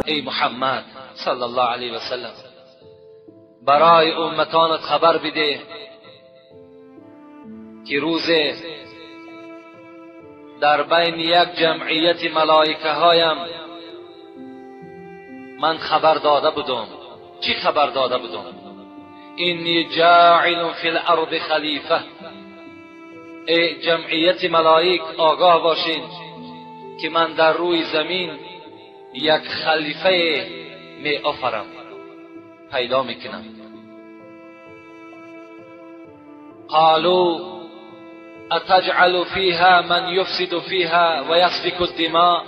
ای محمد صلی الله علیه و سلم، برای امتانت خبر بده که روز در بین یک جمعیت ملائکه هایم من خبر داده بودم. چی خبر داده بودم؟ انی جاعل فی الارض خلیفه. ای جمعیت ملائک، آگاه باشین که من در روی زمین یک خلیفه می آفرم، پیدا میکنم. قالوا اتجعل فیها من یفسد فیها و یسفک الدماء.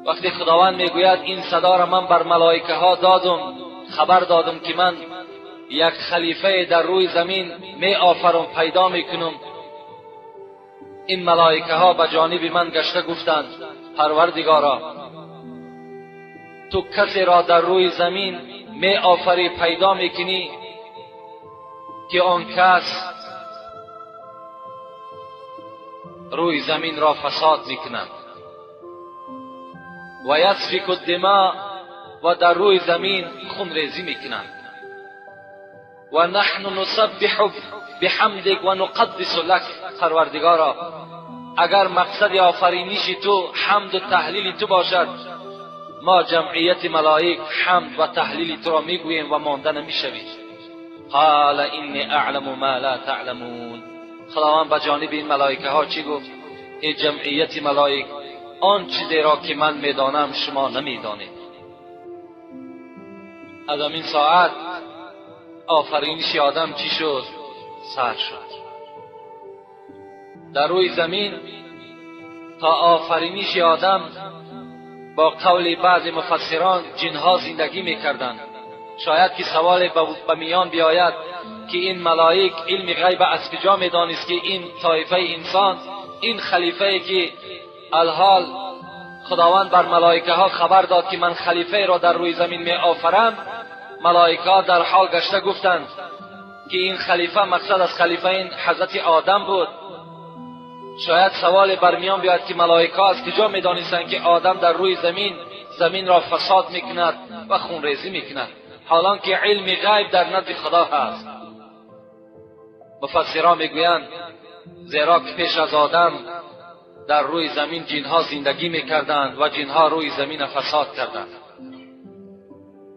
وقتی خداوند میگوید این صدا را من بر ملائکه ها دادم، خبر دادم که من یک خلیفه در روی زمین می آفرم، پیدا میکنم، این ملائکه ها به جانب من گشته گفتند پروردگارا، تو کسی را در روی زمین می آفری، پیدا میکنی که آن کس روی زمین را فساد میکند و یسفک الدماء، و در روی زمین خون ریزی میکند، و نحن نسبح بحمدک و نقدس لک. پروردگارا، اگر مقصد آفرینش تو حمد و تحلیل تو باشد، ما جمعیت ملائک حمد و تحلیل تو را میگوییم و مانده نمیشویم. قال انی اعلم ما لا تعلمون. خداوند به جانب این ملائکه ها چی گفت؟ ای جمعیت ملائک، آن چیزی را که من میدانم شما نمیدانید. از این ساعت آفرینش آدم چی شد؟ سر شد. در روی زمین تا آفرینش آدم با قول بعض مفسران جنها زندگی میکردند. شاید که سوال به میان بیاید که این ملائک علم غیب از کجا میدانست که این طایفه انسان، این خلیفه که الحال خداوند بر ملائکه ها خبر داد که من خلیفه را در روی زمین می آفرم، ملائکه ها در حال گشته گفتند که این خلیفه، مقصد از خلیفه این حضرت آدم بود. شاید سوال برمیان بیاید که ملائکه از کجا میدانستند که آدم در روی زمین، زمین را فساد میکند و خونریزی میکند، حالان که علم غیب در نزد خدا هست. مفسران میگویند زیرا که پیش از آدم در روی زمین جنها زندگی میکردند و جنها روی زمین فساد کردند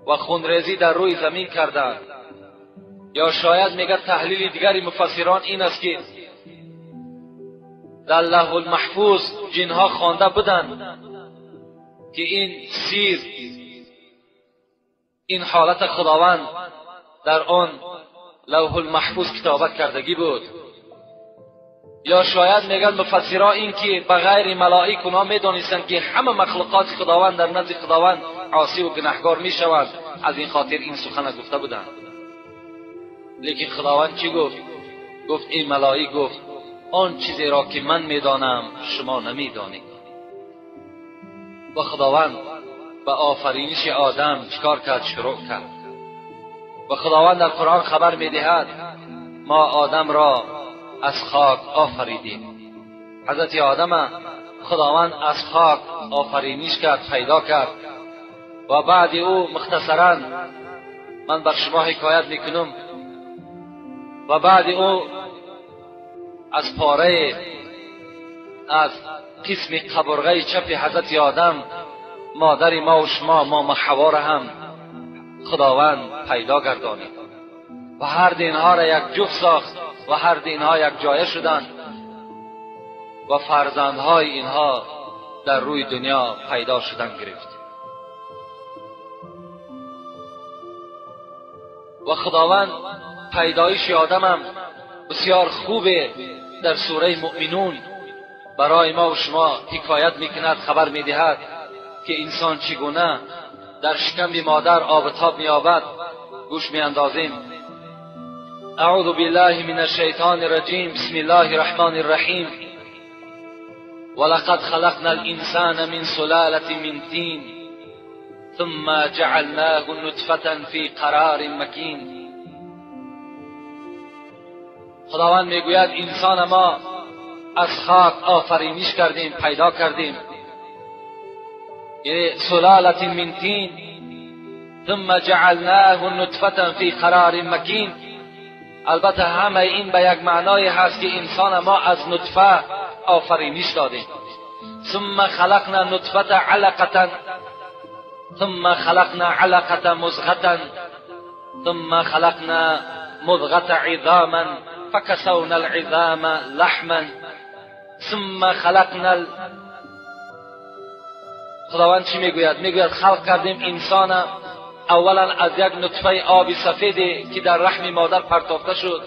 و خونریزی در روی زمین کردند. یا شاید میگه تحلیل دیگری مفسران این است که در لوح المحفوظ جنها خوانده بودند که این سیر، این حالت خداوند در آن لوح المحفوظ کتابت کردگی بود. یا شاید میگن مفسران این که به غیر ملائک اونا میدانستند که همه مخلوقات خداوند در نزد خداوند عاصی و گناهکار میشوند، از این خاطر این سخن گفته بودند. لیکن خداوند چی گفت؟ گفت این ملائک، گفت آن چیزی را که من میدانم شما نمیدانید. و خداوند به آفرینش آدم چیکار کرد؟ شروع کرد. و خداوند در قرآن خبر میدهد ما آدم را از خاک آفریدیم. حضرت آدم خداوند از خاک آفرینش کرد، پیدا کرد. و بعد او مختصرا من بر شما حکایت میکنم، و بعد او از پاره، از قسم قبرغه چپ حضرت آدم، مادر ما و شما، ما حوا را هم خداوند پیدا گردانید و هر دو اینها را یک جفت ساخت و هر دو اینها یک جایه شدند و فرزندهای اینها در روی دنیا پیدا شدن گرفت. و خداوند پیدایش آدم هم بسیار خوبه در سوره مؤمنون برای ما و شما حکایت میکند، خبر میدهد که انسان چگونه در شکم مادر آب تاب مییابد. گوش میاندازیم. اعوذ بالله من الشیطان الرجیم، بسم الله الرحمن الرحیم. ولقد خلقنا الانسان من سلالة من طین ثم جعلناه نطفة فی قرار مکین. خداوند میگوید انسان ما از خاک آفرینش کردیم، پیدا کردیم. یعنی سلالة من طین ثم جعلناه نطفة فی قرار مکین. البته همه این به یک معنای هست که انسان ما از نطفه آفرینش دادیم. ثم خلقنا نطفة علقة ثم خلقنا علقة مضغة ثم خلقنا مضغة عظاما فكسونا العظام لحما ثم خلقنا. خداوند چی میگوید؟ میگوید خلق کردیم انسان اولا از یک نطفه آب سفیدی که در رحم مادر پرتافته شد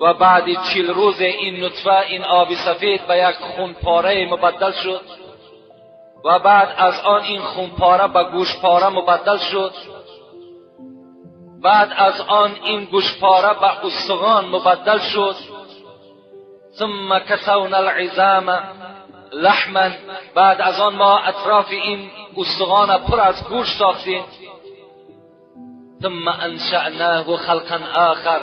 و بعد 40 روز این نطفه، این آب سفید به یک خون پاره مبدل شد و بعد از آن این خون پاره به گوش پاره مبدل شد، بعد از آن این گوش پاره به استخوان مبدل شد. ثم کسونا العظام لحما، بعد از آن ما اطراف این استخوان پر از گوشت ساختیم. ثم انشأناه خلقا آخر،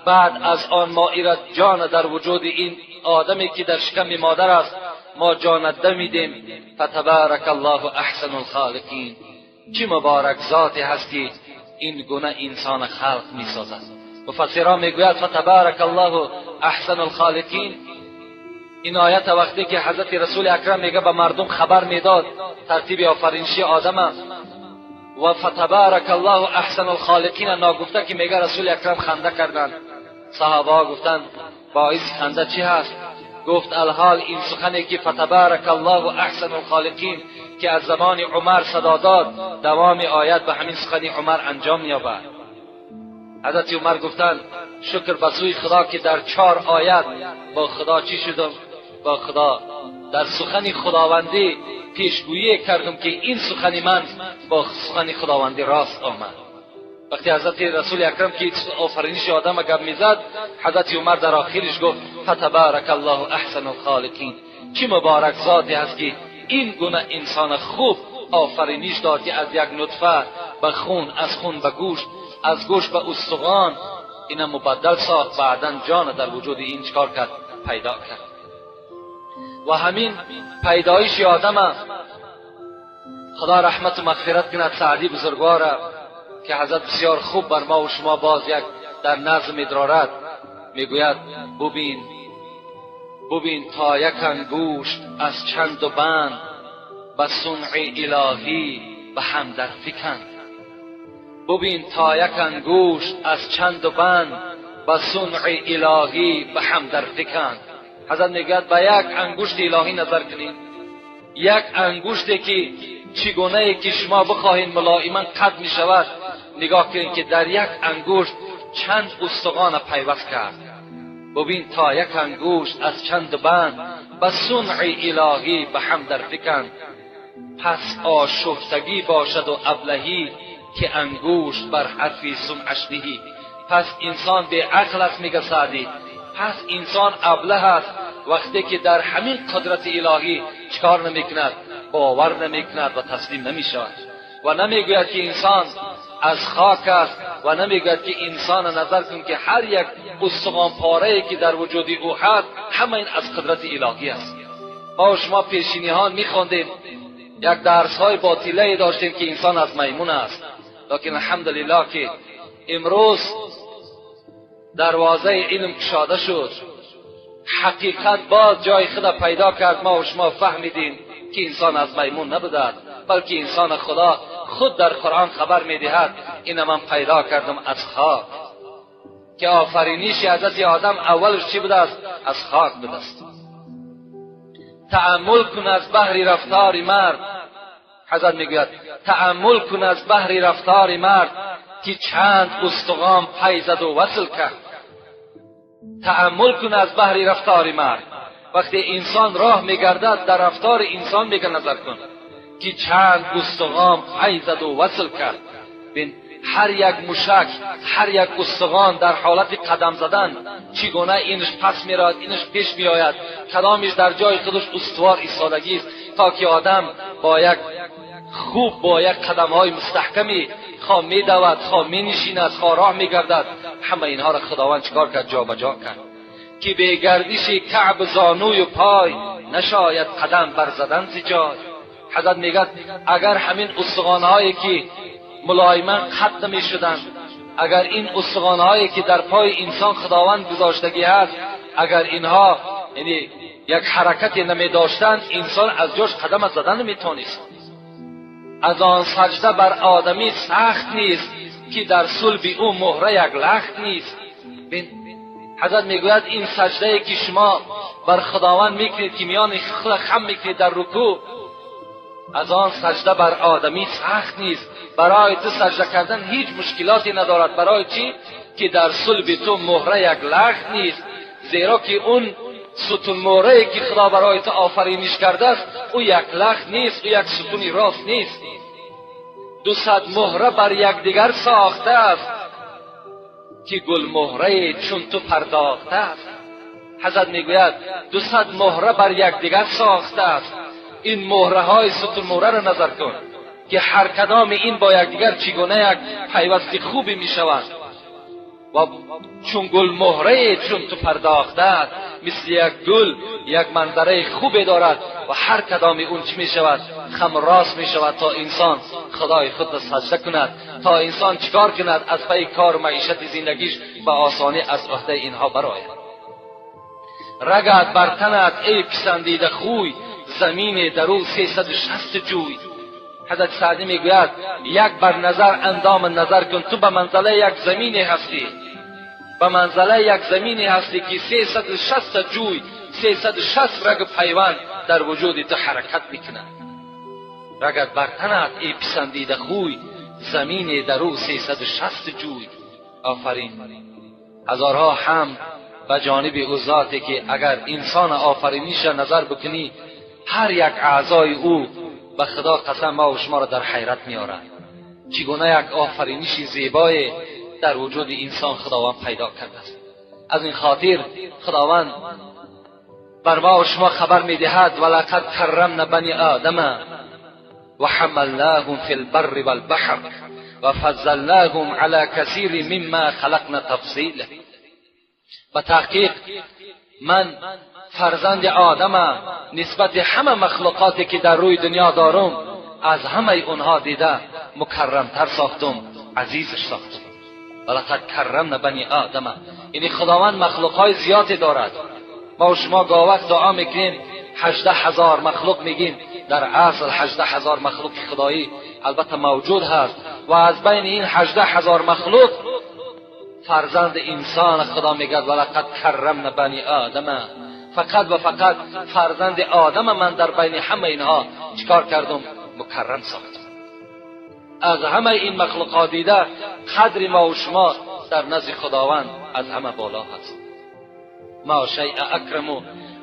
بعد از آن ما ایرا جان در وجود این آدمی که در شکم مادر است ما جان دمیدیم. فتبارک الله احسن الخالقین. چه مبارک ذاتی هست که این گونه انسان خلق می سازد. مفسران میگوید فتبارک الله احسن الخالقین، این آیت وقتی که حضرت رسول اکرم میگه به مردم خبر میداد ترتیب آفرینشی آدم و فتبارک الله احسن الخالقین ناگفته که میگه رسول اکرم خنده کردند. صحابه ها گفتند باعث خنده چی هست؟ گفت الحال این سخنی که فتبارک الله احسن الخالقین که از زمان عمر صدا داد، دوام آیت به همین سخن عمر انجام می‌یابد. حضرت عمر گفتند شکر به سوی خدا که در 4 آیت با خدا چی شدم؟ با خدا در سخن خداوندی پیشگویی کردم که این سخن من با سخن خداوندی راست آمد. وقتی حضرت رسول اکرم که آفرینش آدم گپ میزد، حضرت عمر در آخرش گفت فتبارک الله احسن الخالقین. چه مبارک ذاتی هست که این گونه انسان خوب آفرینش داد که از یک نطفه به خون، از خون به گوشت، از گوشت به استخوان اینا مبدل ساخت، بعدا جان در وجود این چکار کرد؟ پیدا کرد. و همین پیدایش آدم خدا رحمت و مغفرت کند سعدی بزرگوار که حضرت بسیار خوب بر ما و شما باز یک در نظم ادرارت میگوید ببین تا یک انگشت از چند و بند به صنع الهی به هم در فکند. ببین تا یک انگشت از چند و بند به صنع الهی به هم در فکند. حضرت میگوید به یک انگشت الهی نظر کنید، یک انگشتی که چگونه که شما بخواهید ملایما قد می شود، نگاه کنید که در یک انگشت چند استخوان پیوست کرد. ببین تا یک انگشت از چند بند به صنع الهی به هم در فکند. پس آشفتگی باشد و ابلهی که انگشت بر حرفی صنعش نهی. پس انسان به عقل است میگه سعدی، پس انسان ابله است وقتی که در همین قدرت الهی چکار نمیکند؟ باور نمیکند و تسلیم نمیشود و نمیگوید که انسان از خاک است و نمیگوید که انسان نظر کن که هر یک استخوان پاره که در وجود او هست همه این از قدرت الهی است. ما و شما پیشینیان میخواندیم، یک درس های باطله داشتیم که انسان از میمون است، لیکن الحمدلله که امروز دروازه علم کشاده شد، حقیقت باز جای خود پیدا کرد. ما و شما فهمیدیم که انسان از میمون نبوده، بلکه انسان خدا خود در قرآن خبر میدهد این من پیدا کردم از خاک، که آفرینش حضرت آدم اولش چی بوده است؟ از خاک بوده است. تأمل کن از بحر رفتار مرد، حضرت میگوید تأمل کن از بحر رفتار مرد که چند استخوان پی زد و وصل کرد. تأمل کن از بحر رفتار مرد، وقتی انسان راه میگردد در رفتار انسان میگه نظر کن که چند استخوان پی زد و وصل کرد. بین هر یک موشک، هر یک استخوان در حالت قدم زدن چگونه اینش پس میرود، اینش پیش میآید، کدامش در جای خودش استوار ایستادگی است، تا که آدم با یک خوب، با یک قدم های مستحکمی خواه میدود، خواه مینشیند، خواه راه میگردد. همه اینها را خداوند چکار کرد؟ جابجا کرد. که به گردش کعب زانوی و پای نشاید قدم بر زدن ز جای. حضرت میگه اگر همین استخوان‌هایی که ملایما قط نمی‌شدند، اگر این استخوان‌هایی که در پای انسان خداوند گذاشتگی هست، اگر اینها یعنی یک حرکتی نمی داشتند، انسان از جاش قدم زدن نمیتونست. از آن سجده بر آدمی سخت نیست که در صلب او مهره یک لخت نیست. حضرت میگوید این سجده که شما بر خداوند میکنید که میان خود خم میکنید در رکوع، از آن سجده بر آدمی سخت نیست. برای تو سجده کردن هیچ مشکلاتی ندارد. برای چی؟ که در صلب تو مهره یک لخت نیست، زیرا که اون ستون مهره که خدا برای تو آفرینش کرده است او یک لخت نیست، او یک ستونی راست نیست. 200 مهره بر یکدیگر ساخته است که گل مهره چون تو پرداخته است. حضرت میگوید 200 مهره بر یکدیگر ساخته است. این مهره های ستون مهره را نظر کن که هر کدام این با یکدیگر چگونه یک پیوست خوبی میشوند. و چون گل مهره چون تو پرداخته است، مثل یک گل یک منظره خوبی دارد و هر کدام اون چی می شود؟ خم راست می شود تا انسان خدای خود را سجده کند، تا انسان چیکار کند؟ از پی کار و معیشت زندگیش به آسانی از عهده اینها برآید. رگت بر تنت ای پسندیده خوی، زمین در او 360 جوی. حضرت سعدی میگوید یک بر نظر اندام نظر کن، تو به منزله یک زمینی هستی، به منزله یک زمینی هستی که 360 جوی، 360 رگ پیوند در وجود تو حرکت میکند. رگت بر تنت ای پسندیده خوی، زمین در او 360 جوی. آفرین. هزارها هم به جانب او ذاتی که اگر انسان آفرینیش را نظر بکنی، هر یک اعضای او به خدا قسم ما و شما را در حیرت میآورد. چگونه یک آفرینش زیبای در وجود انسان خداوند پیدا کرده است. از این خاطر خداوند بر ما و شما خبر میدهد ولقد کرمنا بنی آدم و حملناهم فی البر والبحر و فضلناهم علی کثیر مما خلقنا تفضیلا. به تحقیق من فرزند آدم نسبت همه مخلوقاتی که در روی دنیا دارم از همه اونها دیده مکرمتر ساختم، عزیزش ساختم. ولقد کرمنا بنی آدم. یعنی خداوند مخلوقهای زیادی دارد. ما و شما گاه وقت دعا میکنیم 18,000 مخلوق میگیم، در اصل 18,000 مخلوق خدایی البته موجود هست و از بین این 18,000 مخلوق فرزند انسان خدا میگه ولقد کرمنا بنی آدم. فقط و فقط فرزند آدم من در بین همه اینها چیکار کردم؟ مکرم ساختم. از همه این مخلوقات دیده قدر ما و شما در نزد خداوند از همه بالا هست. ما شیء اکرم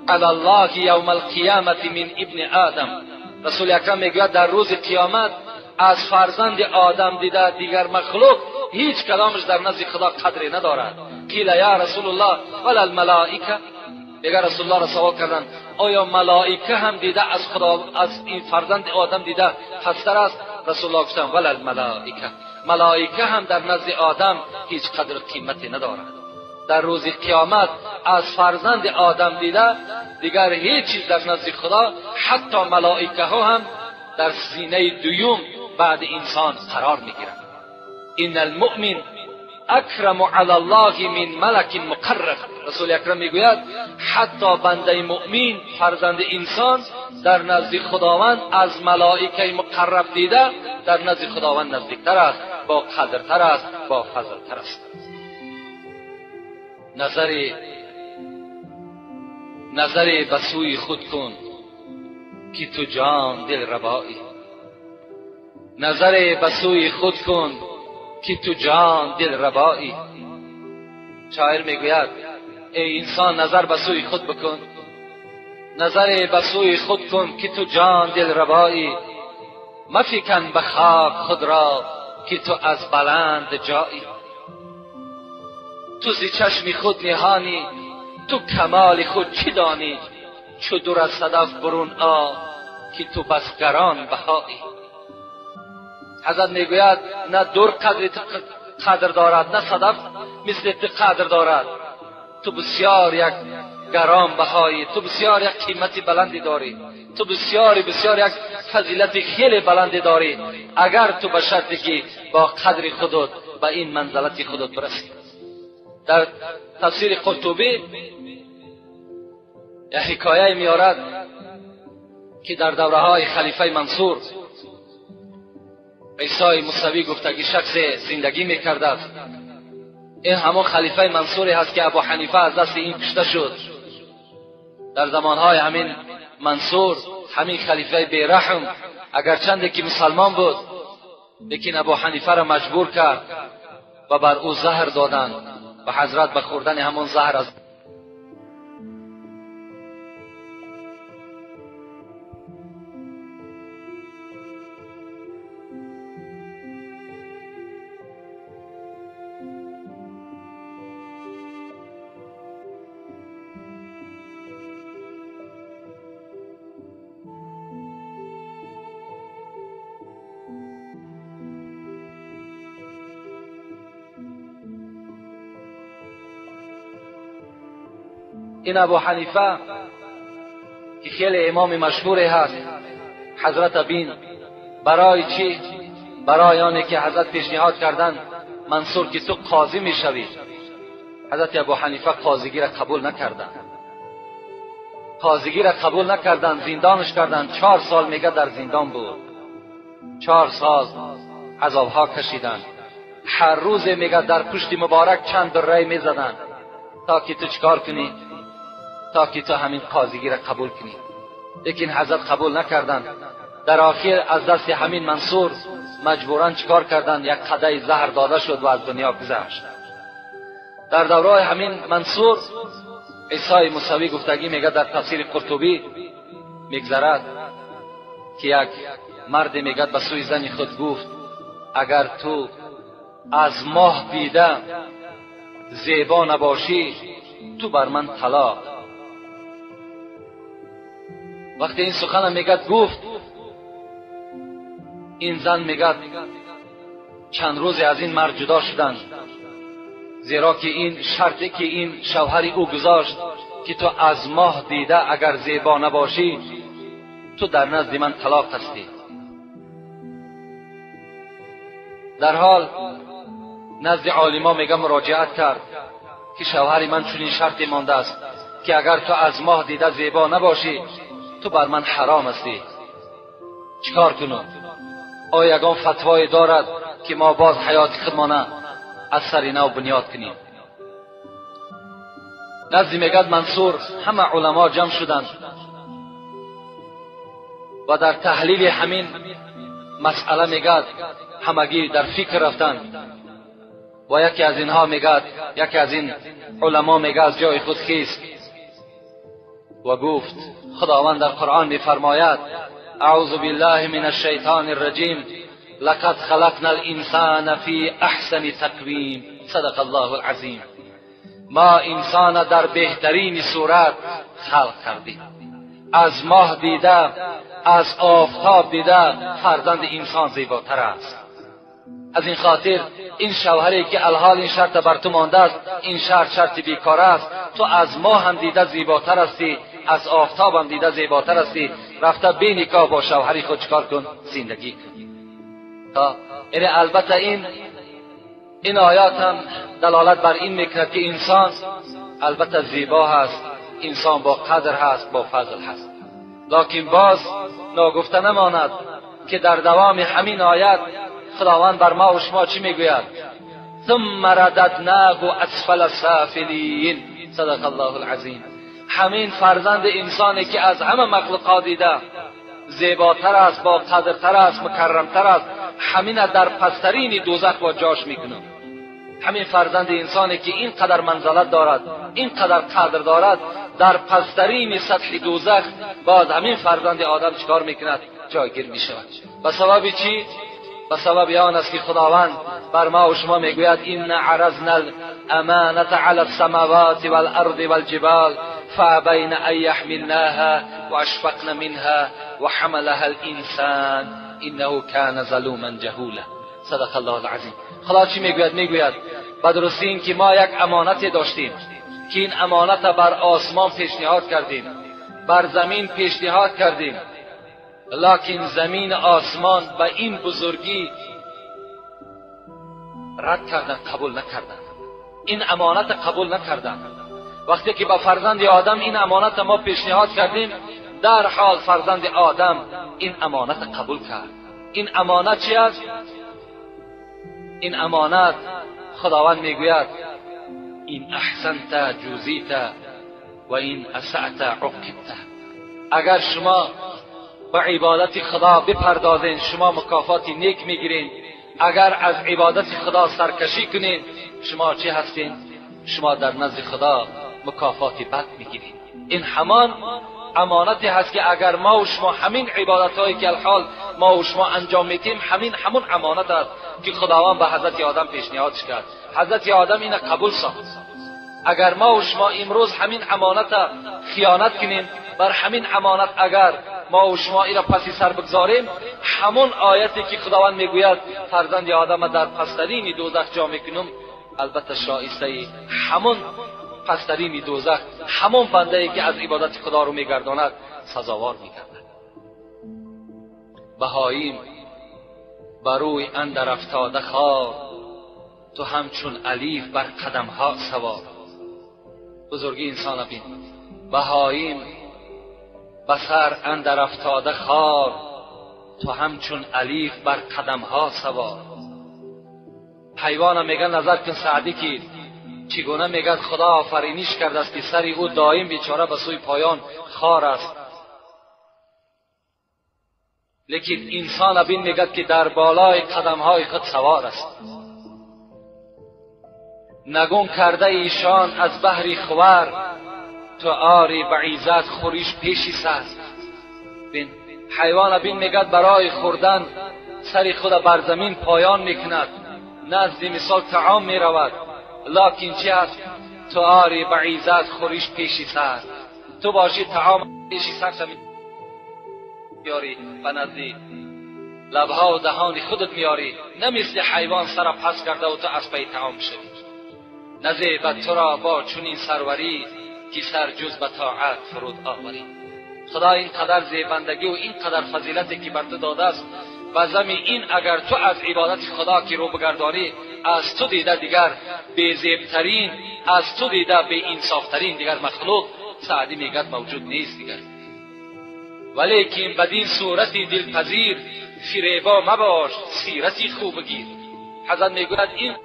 علی الله یوم القیامت من ابن آدم. رسول اکرم میگوید در روز قیامت از فرزند آدم دیده دیگر مخلوق هیچ کلامش در نزد خدا قدری ندارد. قیل یا رسول الله ولا الملائکه. دیگر رسول الله را سوال کردن آیا ملائکه هم دیده از خدا از این فرزند آدم دیده پستر است؟ رسول الله گفتند ولا الملائکه. ملائکه هم در نزد آدم هیچ قدر قیمتی ندارد. در روز قیامت از فرزند آدم دیده دیگر هیچ چیز در نزد خدا، حتی ملائکه ها هم در سینه دوم بعد انسان قرار میگیرند. ان المؤمن اکرم علی الله من ملک مقرب. رسول اکرم میگوید حتی بنده مؤمن فرزند انسان در نزد خداوند از ملائکه مقرب دیده در نزد خداوند نزدیکتر است، با قدرتر است، با فضلتر است. نظر به سوی خود کن که تو جان دل ربایی. نظر به سوی خود کن که تو جان دل ربایی. شاعر میگوید ای انسان نظر به سوی خود بکن، نظر به سوی خود کن که تو جان دل ربایی. مفکن به خاک خود را که تو از بلند جایی. تو ز چشم خود نهانی، تو کمال خود چی دانی؟ چو دور از صدف برون آ که تو بس گران بهایی. حضرت میگوید نه دور قدر دارد نه صدف مثل تو قدر دارد. تو بسیار یک گران بهایی، تو بسیار یک قیمت بلندی داری، تو بسیار بسیار یک فضیلت خیلی بلندی داری، اگر تو به شرطی که با قدر خودت به این منزلت خودت برسی. در تفسیر قرطبی یک حکایه میارد که در دوره های خلیفه منصور عیسی موسوی گفتگی شخص زندگی میکرد است. این همون خلیفه منصوری هست که ابو حنیفه از دست این کشته شد. در زمانهای همین منصور، همین خلیفه بیرحم، اگرچند که مسلمان بود، لیکن ابو حنیفه را مجبور کرد و بر او زهر دادند و حضرت به خوردن همون زهر از این ابو حنیفه که خیلی امام مشهوری هست، حضرت بین برای چی؟ برای آنی که حضرت پیشنهاد کردن منصور که تو قاضی میشوی. حضرت ابو حنیفه قاضیگی را قبول نکردن، قاضیگی را قبول نکردن، زندانش کردن. 4 سال میگه در زندان بود، 4 سال عذابها کشیدن. هر روز میگه در پشت مبارک چند دره میزدن تا که تو چکار کنی؟ تا که تو همین قاضیگی را قبول کنی. لیکن حضرت قبول نکردند. در آخر از دست همین منصور مجبورا چکار کردند؟ یک قدح زهر داده شد و از دنیا گذشت. در دوره همین منصور عیسی موسوی گفتگی میگه در تفسیر قرطبی میگذرد که یک مرد میگه به سوی زن خود گفت اگر تو از ماه دیده زیبا نباشی تو بر من طلاق. وقتی این سخن میگه گفت، این زن میگه چند روزی از این مرد جدا شدند، زیرا که این شرطی که این شوهری او گذاشت که تو از ماه دیده اگر زیبا نباشی تو در نزد من طلاق هستی. در حال نزد عالما میگه مراجعت کرد که شوهر من چنین شرطی مانده است که اگر تو از ماه دیده زیبا نباشی تو بر من حرام هستی. چیکار کنم؟ آیا یگان فتوای دارد که ما باز حیات خودمانه از سر نو بنیاد کنیم؟ نزد میگد منصور همه علما جمع شدند و در تحلیل همین مسئله میگد همگی در فکر رفتند و یکی از اینها میگد، یکی از این علما میگه از جای خود خیست و گفت خداوند در قرآن میفرماید اعوذ بالله من الشیطان الرجیم لقد خلقنا الانسان فی احسن تقویم صدق الله العظیم. ما انسان در بهترین صورت خلق کردیم، از ماه دیده، از آفتاب دیده فرزند انسان زیباتر است. از این خاطر این شوهری که الحال این شرط بر تو مانده است، این شرط شرط بیکار است، تو از ماه هم دیده زیباتر هستی، از آفتاب هم دیده زیباتر هستی، رفته بی نکاح با شوهری خود چکار کن؟ زندگی کن. تا یعنی البته این آیات هم دلالت بر این میکند که انسان البته زیبا هست، انسان با قدر هست، با فضل هست. لکن باز ناگفته نماند که در دوام همین آیت خداوند بر ما و شما چی میگوید؟ ثم رددناه اسفل سافلین صدق الله العظیم. همین فرزند انسانی که از همه مخلوقات دیده زیباتر است، با قدرتر است، مکرمتر است، همین در پسترین دوزخ با جاش میکنم. همین فرزند انسانی که اینقدر منزلت دارد، اینقدر قدر دارد، در پسترین سطح دوزخ باز همین فرزند آدم چکار میکند؟ جایگیر میشود. به سبب چی؟ به سبب آن است که خداوند بر ما و شما میگوید این عرضنا الامانة علی السماوات والارض والجبال فابین ان یحملناها واشفقن منها وحملها الانسان انه کان ظلوما جهولا صدق الله العظیم. خدا چی میگوید؟ میگوید به درستی این که ما یک امانت داشتیم، که این امانت بر آسمان پیشنهاد کردیم، بر زمین پیشنهاد کردیم، لکن زمین آسمان به این بزرگی رد کردن، قبول نکردن، این امانت قبول نکردن. وقتی که به فرزند آدم این امانت ما پیشنهاد کردیم، در حال فرزند آدم این امانت قبول کرد. این امانت چی است؟ این امانت خداوند میگوید این احسنت جوزیت و این اسأت عوقبت. اگر شما به عبادت خدا بپردازین شما مکافات نیک میگیرین، اگر از عبادت خدا سرکشی کنین شما چی هستین؟ شما در نزد خدا مکافات بد میگیرین. این همان امانتی هست که اگر ما و شما همین عبادت هایی که الحال ما و شما انجام میدیم، همین همون امانت است که خداوند به حضرت آدم پیشنهاد کرد. حضرت آدم اینو قبول ساخت. اگر ما و شما امروز همین امانت خیانت کنیم، بر همین امانت اگر ما و شما ایرا پسی سر بگذاریم، همون آیتی که خداوند میگوید فرزند آدم در پسترین دوزخ جا میکنم، البته شایسته همون پسترین دوزخ، همون بنده ای که از عبادت خدا رو میگرداند سزاوار میگردد. بهاییم بروی اندر افتاده خار، تو همچون الیف بر قدم ها سوار. بزرگی انسان بین. بهاییم بسر اندر افتاده خار، تو همچون الیف بر قدم ها سوار. حیوان میگن نظر کن سعدی که چگونه میگد خدا آفرینش کرده است که سر او دائم بیچاره به سوی پایان خار است، لیکن انسان بین میگد که در بالای قدم های خود سوار است. نگون کرده ایشان از بحری خور، تو آری به عزت خوریش پیشی سر. بین حیوان بین میگد برای خوردن سر خود بر زمین پایان میکند، نزد مثال طعام میرود، لکن چی است؟ تو آری به عزت خوریش پیشی سر. تو باشی طعام پیشی سر میاری، به نزد لبها و دهان خودت میاری، نه مثل حیوان سر پس کرده و تو از پی طعام شوی. نزیبت تو را با چنین سروری، که سر جز به طاعت فرود آوری. خدا این قدر زیبندگی و این قدر فضیلتی که بر تو داده است، و زمین این اگر تو از عبادت خدا که رو بگردانی، از تو دیده دیگر بی‌زیبترین، از تو دیده بی انصافترین دیگر مخلوق سعدی میگد موجود نیست دیگر. ولیکن بدین صورتی دلپذیر، فریبا مباش سیرتی خوب گیر. حضرت میگوید این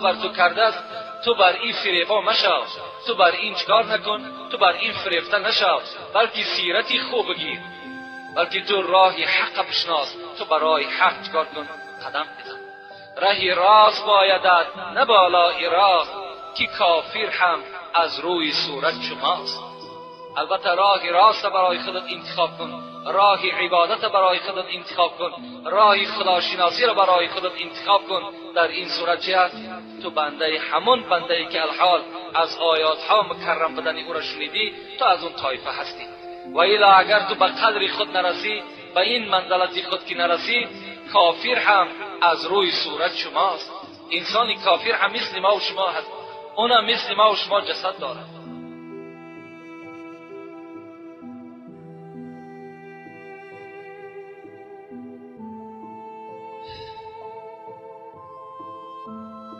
بر تو کرده است، تو بر این فریبا مشو، تو بر این چکار نکن، تو بر این فریفته نشو، بلکه سیرتی خوب بگیر، بلکه تو راه حق بشناس، تو برای حق چکار کن؟ قدم بزن. رهی راست بایدد نه بالای راست، که کافر هم از روی صورت شماست. البته راه راست برای خودت انتخاب کن، راه عبادت برای خودت انتخاب کن، راه خداشناسی را برای خودت انتخاب کن. در این صورت چی است؟ تو بنده همون بنده ای که الحال از آیات ها مکرم بدن او را شنیدی، تو از اون طایفه هستی. و الا اگر تو به قدر خود نرسی، به این منزلت خود که نرسی، کافر هم از روی صورت شماست. انسانی کافر هم مثل ما و شما هست، اونم مثل ما و شما جسد دارد.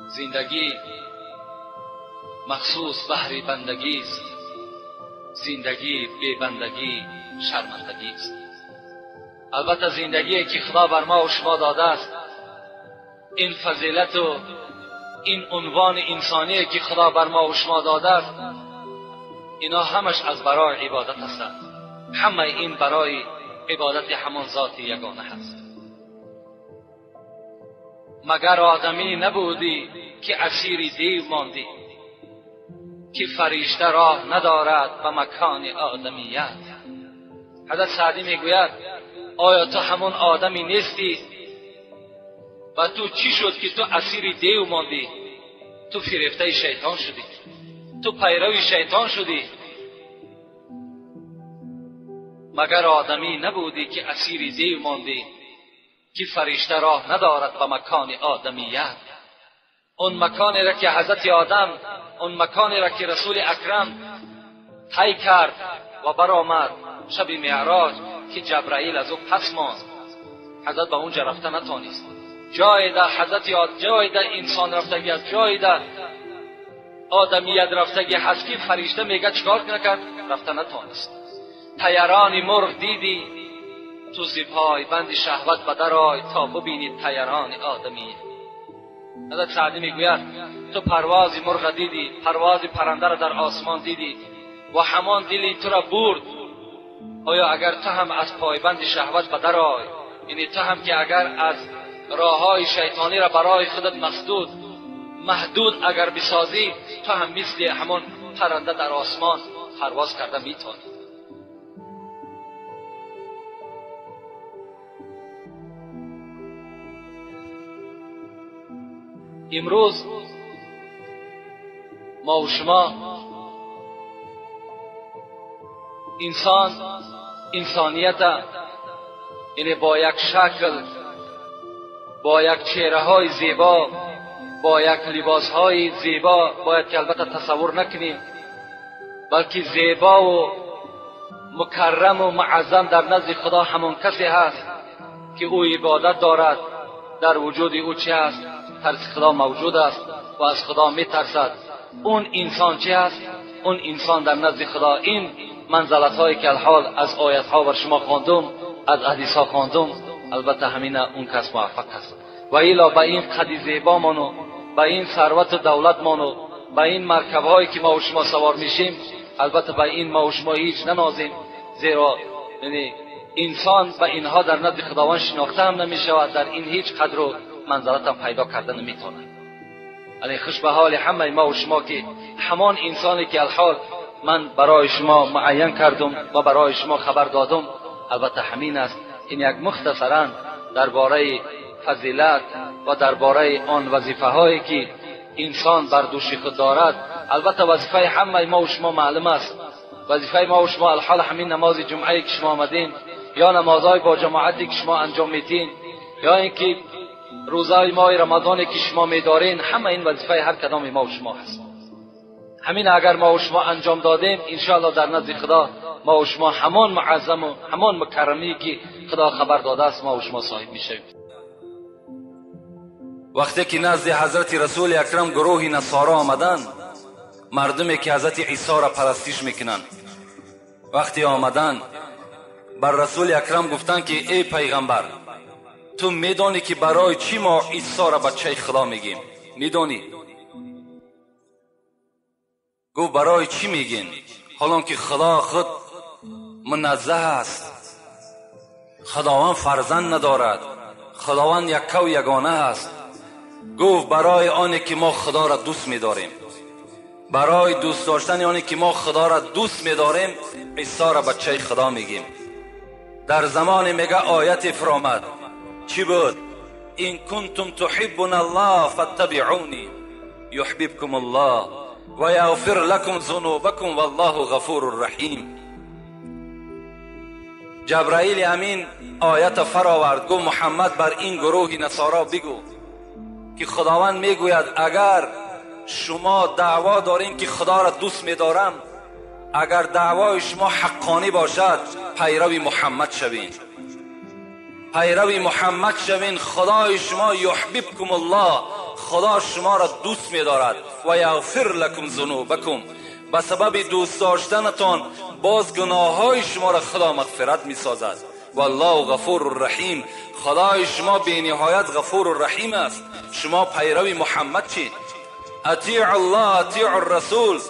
زندگی مخصوص بهر بندگی است، زندگی بی بندگی شرمندگی است. البته زندگی که خدا بر ما و شما داده است، این فضیلت و این عنوان انسانی که خدا بر ما و شما داده است، اینا همش از برای عبادت هستند. همه این برای عبادت همان ذات یگانه هست. مگر آدمی نبودی که اسیر دیو ماندی، که فرشته راه ندارد به مکان آدمیت. حضرت سعدی میگوید آیا تو همون آدمی نیستی؟ و تو چی شد که تو اسیر دیو ماندی؟ تو فریفته شیطان شدی، تو پیرو شیطان شدی. مگر آدمی نبودی که اسیر دیو ماندی، که فرشته راه ندارد به مکان آدمیت. اون مکانی را که حضرت آدم اون مکانی را که رسول اکرم طی کرد و برآمد شب معراج که جبرائیل از او پس ماند، حضرت به اونجا رفته نتانست. جای در حضرت یاد، جای در انسان رفتگی است، جای در آدمیت رفتگی هست که فرشته میگه چیکار نکرد؟ رفته نتانست. طیران مرغ دیدی تو زیپای بند شهوت به در آی تا ببینی طیران آدمی. حضرت سعدی میگوید تو پرواز مرغ دیدی، پرواز پرنده را در آسمان دیدی و همان دلی تو را برد. آیا اگر تو هم از پایبند شهوت به در آی، یعنی تو هم که اگر از راههای شیطانی را برای خودت مسدود محدود اگر بسازی، تو هم مثل همان پرنده در آسمان پرواز کرده میتونی. امروز ما و شما انسان انسانیت یعنی با یک شکل، با یک چهره های زیبا، با یک لباس های زیبا باید که البته تصور نکنیم، بلکه زیبا و مکرم و معظم در نزد خدا همان کسی هست که او عبادت دارد، در وجود او چه هست؟ ترس خدا موجود است و از خدا میترسد. اون انسان چه هست؟ اون انسان در نزد خدا این منزلت هایی که الحال از آیت ها بر شما خواندم، از حدیث ها خواندم، البته همین اون کس موفق است. و ایلا به این قد زیبا مانو، به این ثروت و دولت مانو، به این مرکب هایی که ما و شما سوار میشیم، البته به این ما و شما هیچ ننازیم، زیرا یعنی انسان به اینها در نزد خداوند شناخته هم نمیشود، در این هیچ قدر و منزلت هم پیدا کرده نمیتونه. یعنی خوش به حال همه ما و شما که همان انسانی که الحال من برای شما معین کردم و برای شما خبر دادم، البته همین است. این یک مختصرا درباره فضیلت و درباره آن وظیفه هایی که انسان بر دوش خود دارد. البته وظیفه همه ما و شما معلوم است. وظیفه ما و شما الحال همین نماز جمعه که شما آمدین، یا نمازهای با جماعتی که شما انجام میدین، یا اینکه روزهای ماه رمضانی که شما میدارین، همه این وظیفه هر کدام ما و شما هست. همین اگر ما و شما انجام دادیم، انشاءالله در نزد خدا ما و شما همان معظم و همان مکرمی که خدا خبر داده است ما و شما صاحب میشویم. وقتی که نزد حضرت رسول اکرم گروه نصارا آمدند، مردمی که حضرت عیسی را پرستش میکنند، وقتی آمدند بر رسول اکرم گفتند که ای پیغمبر، تو میدانی که برای چی ما عیسی را بچه خدا میگیم؟ میدانی؟ گفت برای چی میگین؟ حالان که خدا خود منزه است، خداوند فرزند ندارد، خداوند یکه و یگانه است. گفت برای آنی که ما خدا را دوست میداریم، برای دوست داشتن آنی که ما خدا را دوست میداریم عیسی را بچه خدا میگیم. در زمان میگه آیت فرامد، چی بود؟ این کنتم تحبون الله فاتبعونی یحببکم الله و یغفر لکم ذنوبکم والله غفور رحیم. جبرائیل امین آیت فراورد، گفت محمد بر این گروه نصارا بگو که خداوند میگوید اگر شما دعوا دارین که خدا را دوست میدارم، اگر دعوای شما حقانی باشد پیرو محمد شوین، پیرو محمد شوین، خدای شما یحببکم الله، خدا شما را دوست میدارد، و یغفر لکم ذنوبکم، به سبب دوست داشتنتان باز گناههای شما را خدا مغفرت میسازد، والله غفور رحیم، خدای شما بی نهایت غفور رحیم است. شما پیرو محمد چید، اطیع الله اطیع الرسول.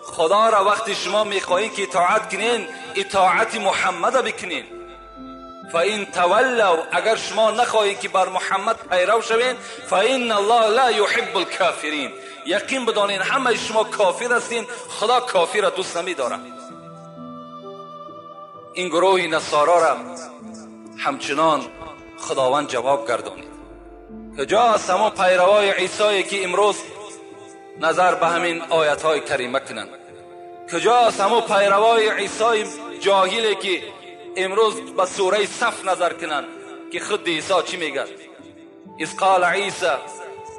خدا را وقتی شما میخواهید که اطاعت کنین، اطاعت محمد بکنین. فإن تولوا، اگر شما نخواهید که بر محمد پیرو شوین، فإن الله لا يحب الكافرین، یقین بدانین همه شما کافر هستین، خدا کافر را دوست نمیدارد. این گروه نصارا را همچنان خداوند جواب گردانید. کجاست همان پیروای عیسی که امروز نظر به همین آیت های کریمه کنند؟ کجاست همان پیروای عیسی جاهلی که امروز به سوره صف نظر کنند که خود عیسی چی میگه؟ اذ قال عیسی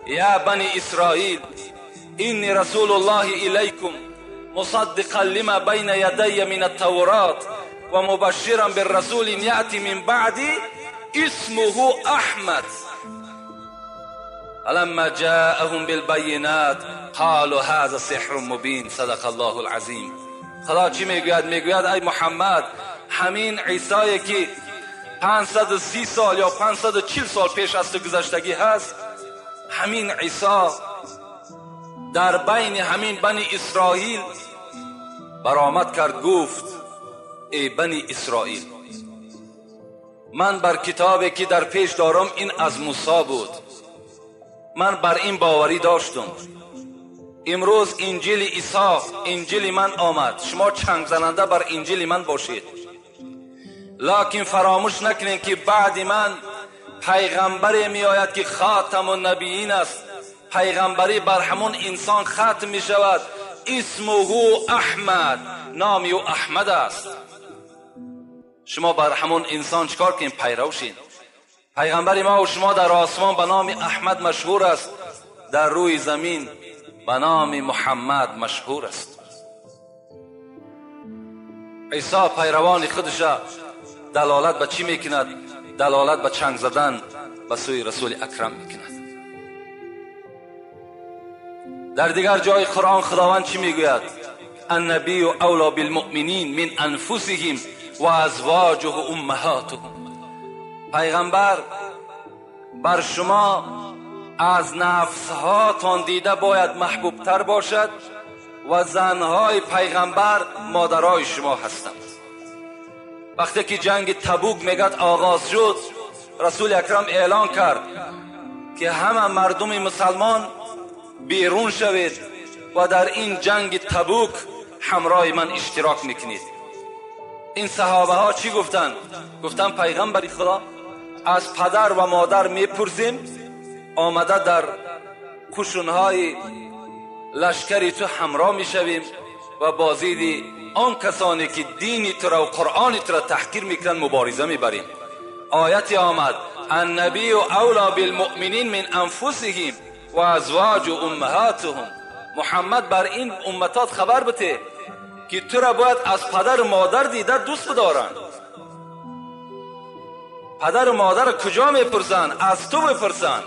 یا بنی اسرائیل إني رسول الله إليكم مصدقا لما بين يدي من التوراة ومبشرا بالرسول يأتي من بعدي اسمه أحمد. فلما جاءهم بالبينات قالوا هذا سحر مبين. صدق الله العظیم. خدا چی میگوید؟ میگوید ای محمد، همین عیسی که 530 سال یا 540 سال پیش از تو گذشتگی هست، همین عیسی در بین همین بنی اسرائیل برآمد کرد، گفت ای بنی اسرائیل، من بر کتابی که در پیش دارم این از موسی بود، من بر این باوری داشتم. امروز انجیل عیسی، انجیل من آمد، شما چنگ زننده بر انجیل من باشید، لکن فراموش نکنید که بعد من پیغمبری می آید که خاتم النبیین است. پیغمبری بر همون انسان ختم می شود. اسمه احمد، نام او احمد است. شما بر همون انسان چکار کنید؟ پیرو شید. پیغمبر ما و شما در آسمان به نام احمد مشهور است، در روی زمین به نام محمد مشهور است. عیسی پیروان خودش دلالت به چی میکند؟ دلالت به چنگ زدن به سوی رسول اکرم میکند. در دیگر جای قرآن خداوند چی میگوید؟ النبی اولا بالمؤمنین من انفسهم و ازواجه امهاتهم. پیغمبر بر شما از نفسهاتان دیده باید محبوب تر باشد و زنهای پیغمبر مادرای شما هستند. وقتی که جنگ تبوک میگد آغاز شد، رسول اکرم اعلان کرد که همه مردم مسلمان بیرون شوید و در این جنگ تبوک همراه من اشتراک میکنید. این صحابه ها چی گفتند؟ گفتن پیغمبر خدا، از پدر و مادر میپرسیم، آمده در قشونهای لشکری تو همراه میشویم و بازید آن کسانی که دینی تو را و قرآن تو را تحقیر میکنند مبارزه میبریم. آیت آمد النبی اولا بالمؤمنین من انفسهم و ازواج امهاتهم. محمد بر این امتات خبر بده که تو را باید از پدر و مادر دیده دوست بدارند. پدر و مادر کجا میپرسند؟ از تو بپرسند.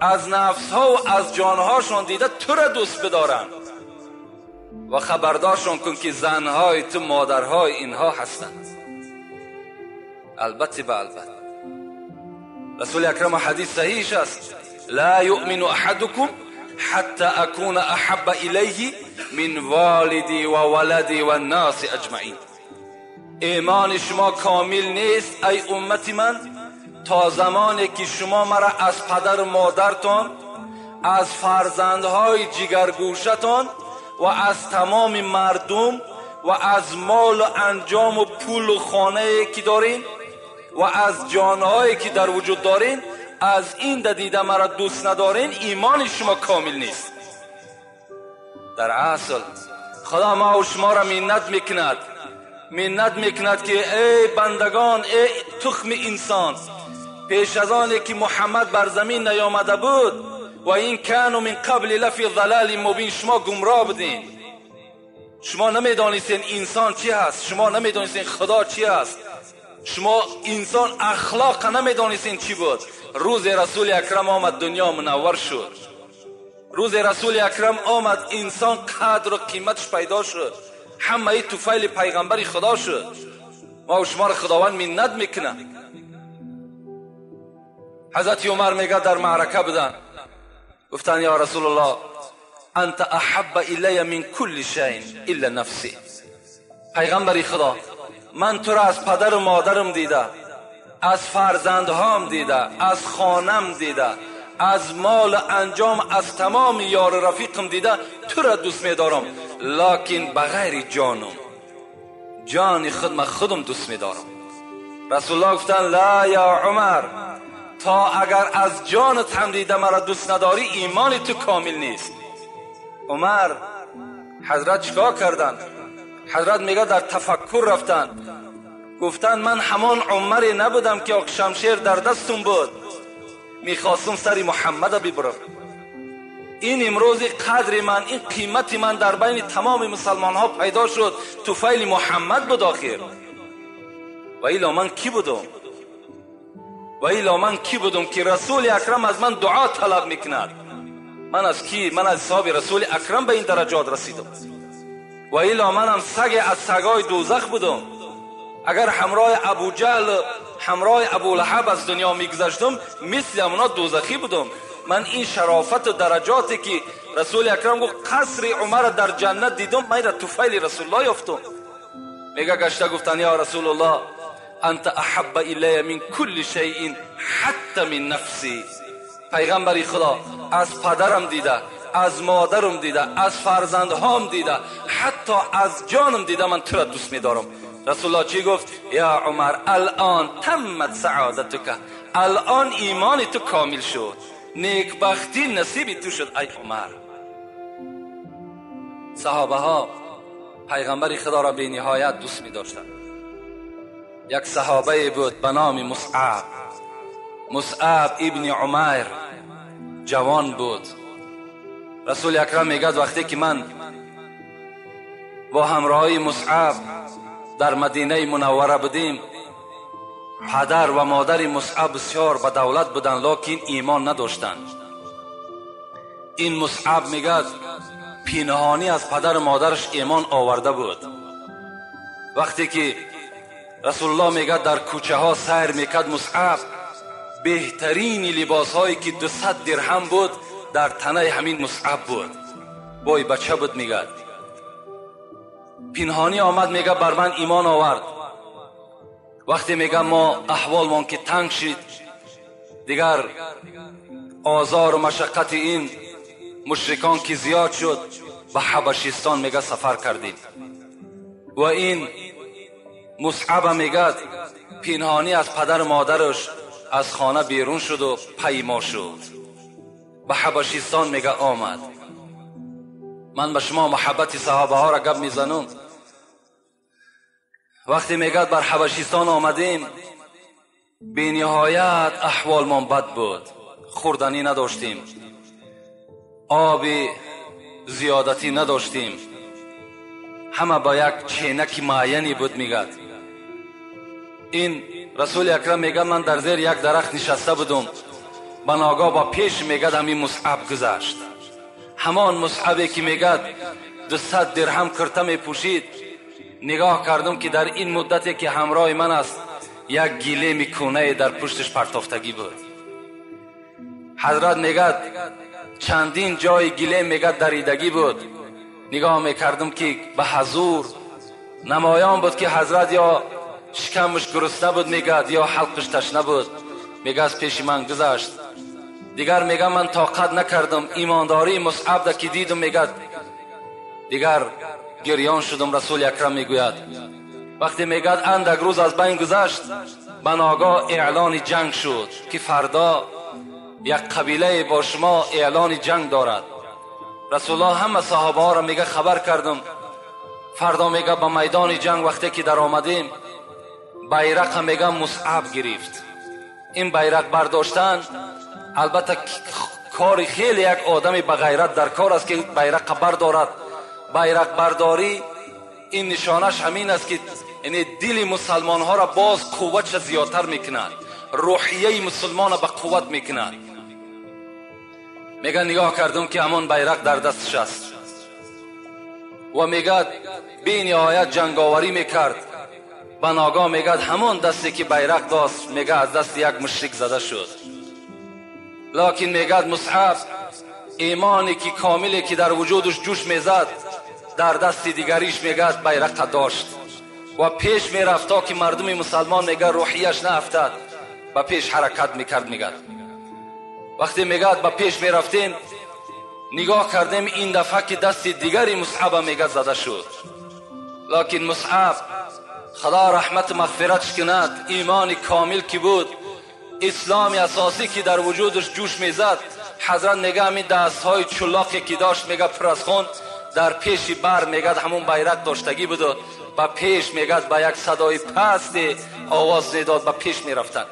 از نفس ها و از جانهاشان دیده تو را دوست بدارند و خبردارشان کن که زنهای تو مادرهای اینها هستند. البته به البته رسول اکرم حدیث صحیح است، لا یؤمن احدکم حتی اکون احب الیه من والدی و ولدی و الناس اجمعین. ایمان شما کامل نیست ای امت من تا زمانی که شما مرا از پدر و مادرتان، از فرزندهای جگرگوشتان و از تمام مردم و از مال و انجام و پول و خانه که دارین و از جانهایی که در وجود دارین، از این دیده مرا دوست ندارین، ایمان شما کامل نیست. در اصل خدا ما و شما را منت میکند، منت میکند که ای بندگان، ای تخم انسان، پیش از آن که محمد بر زمین نیامده بود و این کانوا من قبل لفی ضلال مبین، شما گمراه بودین، شما نمیدانستین انسان چی هست، شما نمیدانستین خدا چی هست، شما انسان اخلاق نمیدانستین چی بود. روز رسول اکرم آمد، دنیا منور شد. روز رسول اکرم آمد، انسان قدر و قیمتش پیدا شد، همه توفیل پیغمبر خدا شد. ما و شما را خداوند منت میکنه. حضرت عمر میگه در معرکه بودن، گفتن یا رسول الله انت احب الی من کل شیء الا نفسی. پیغمبر خدا، من تو را از پدر و مادرم دیده، از فرزندهام دیده، از خانم دیده، از مال انجام، از تمام یار رفیقم دیده، تو را دوست میدارم، لکن بغیر جانم، جان خود من خودم دوست میدارم. رسول الله گفتن لا یا عمر، تا اگر از جانت هم دیده مرا دوست نداری ایمان تو کامل نیست. عمر حضرت چیکار کردن؟ حضرت میگه در تفکر رفتن، گفتن من همان عمری نبودم که شمشیر در دستم بود، میخواستم سر محمد ببرم. ин имрӯзи қадри ман, ин қимати ман дар байни тамоми мусалмонҳо пайдо шуд, туфайли Муҳаммад буд охир. Ва илло ман кӣ будум? Ва илло ман кӣ будум ки Расули Акрам аз ман дуо талаб мекунад? Ман аз кӣ? Ман аз ҳисоби Расули Акрам ба ин дараҷот расидам. Ва илло манам саге аз сагои дӯзах будум. Агар ҳамроҳи Абуҷаҳл, ҳамроҳи Абулаҳаб аз дунё мегузаштам, мисли ҳамоно дӯзахӣ будум. Ман ин шарофату дараҷоте ки Расули Акрам гуфт қасри Умарро дар ҷаннат дидум, ман инро туфайли Расулуллоҳ ёфтум. Мега гашта гуфтанд: ё Расулуллоҳ, анта аҳабба илая мин кулли шайин ҳатта мин нафси. Пайғамбари Худо, аз падарам дида, аз модарам дида, аз фарзандҳом дида, ҳатто аз ҷонам дида ман туро дӯст медорам. Расулуллоҳ чӣ гуфт? Ё Умар, алъон таммат саодатука, алъон имони ту комил шуд, некбахтӣ насиби ту шуд, ай Умар. Саҳобаҳо пайғамбари Худоро бениҳоят дӯст медоштанд. Як саҳобае буд ба номи Мусъаб, Мусъаб ибни Умайр, ҷавон буд. Расули Акрам мегӯяд: вақте ки ман бо ҳамроҳии Мусъаб дар Мадинаи Мунаввара будем, падар ва модари Мусъаб бисёр ба давлат буданд, лекин имон надоштанд. Ин Мусъаб мегӯяд пинҳонӣ аз падару модараш имон оварда буд. Вақте ки Расулуллоҳ мегӯяд дар кӯчаҳо сайр мекард, Мусъаб беҳтарини либосҳое ки 200 дирҳам буд дар танаи ҳамин Мусъаб буд. Бой бача буд. Мегӯяд пинҳонӣ омад, мегӯяд бар ман имон овард. Вақте мегӯяд мо аҳволмон ки танг шид, дигар озору машаққати ин мушрикон ки зиёд шуд, ба Ҳабашистон мегӯяд сафар кардем. Ва ин Мусъаба мегӯяд пинҳонӣ аз падару модараш аз хона берун шуду паймо шуд, ба Ҳабашистон мегӯяд омад. Ман ба шумо муҳаббати саҳобаҳоро гап мезанам. Вақте мегӯяд бар Ҳабашистон омадем, бениҳоят аҳволмон бад буд, хӯрданӣ надоштем, оби зиёдатӣ надоштем, ҳама ба як ченаки муайяне буд. Мегӯяд ин Расули Акрам мегӯяд ман дар зери як дарахт нишаста будум, ба ногоҳ ба пеш мегӯяд ҳамин Мусъаб гузашт. Ҳамон Мусъабе ки мегӯяд 200 дирҳам курта мепӯшид. Нигоҳ кардум ки дар ин муддате ки ҳамроҳи ман аст, як гилеми кӯнае дар пушташ партофтагӣ буд. Ҳазрат мегӯяд чандин ҷои гилем мегӯяд даридагӣ буд. Нигоҳ мекардум ки ба ҳазур намоён буд ки ҳазрат ё шикамаш гурусна буд, мегӯяд, ё ҳалқаш ташна буд. Мегӯяд аз пеши ман гузашт. Дигар мегӯяд ман тоқат накардам, имондории Мусъабда ки дидум, мегӯяд дигар гирён шудум. Расули Акрам мегӯяд вақте мегӯяд андак рӯз аз байн гузашт, ба ногоҳ эълони ҷанг шуд ки фардо як қабилае бо шумо эълони ҷанг дорад. Расулуллоҳ ҳама саҳобаҳоро мегӯяд хабар кардум, фардо мегӯяд ба майдони ҷанг вақте ки даромадем, байрақа мегӯяд Мусъаб гирифт. Ин байрақ бардоштан албатта кори хеле як одами ба ғайрат дар кор аст ки байрақа бардорад. Байрақбардорӣ ин нишонаш ҳамин аст ки яъне дили мусалмонҳоро боз қувватша зиёдтар мекунад, рӯҳияи мусулмонро ба қувват мекунад. Мегӯяд нигоҳ кардум ки ҳамон байрақ дар дасташ аст ва мегӯяд бениҳоят ҷанговарӣ мекард. Ба ногоҳ мегӯяд ҳамон дасте ки байрақ дошт, мегӯяд аз дасти як мушрик зада шуд. Лекин мегӯяд Мусъаб имоне ки комиле ки дар вуҷудаш ҷӯш мезад, дар дасти дигариш мегӯяд байрақа дошт ва пеш мерафт то ки мардуми мусалмон мегӯяд рӯҳияш наафтад, ба пеш ҳаракат мекард. Мегӯяд вақте мегӯяд ба пеш мерафтем, нигоҳ кардем ин дафъа ки дасти дигари Мусъаба мегӯяд зада шуд. Лекин Мусъаб Худо раҳмату мағфиратш кунад, имони комил ки буд, исломи асосӣ ки дар вуҷудаш ҷӯш мезад, ҳазрат мегӯяд ҳамин дастҳои чулоқе ки дошт, мегӯяд пур аз хун, дар пеши бар мегӯяд ҳамон байрақ доштагӣ буду ба пеш мегӯяд ба як садои пасте овоз медод, ба пеш мерафтанд.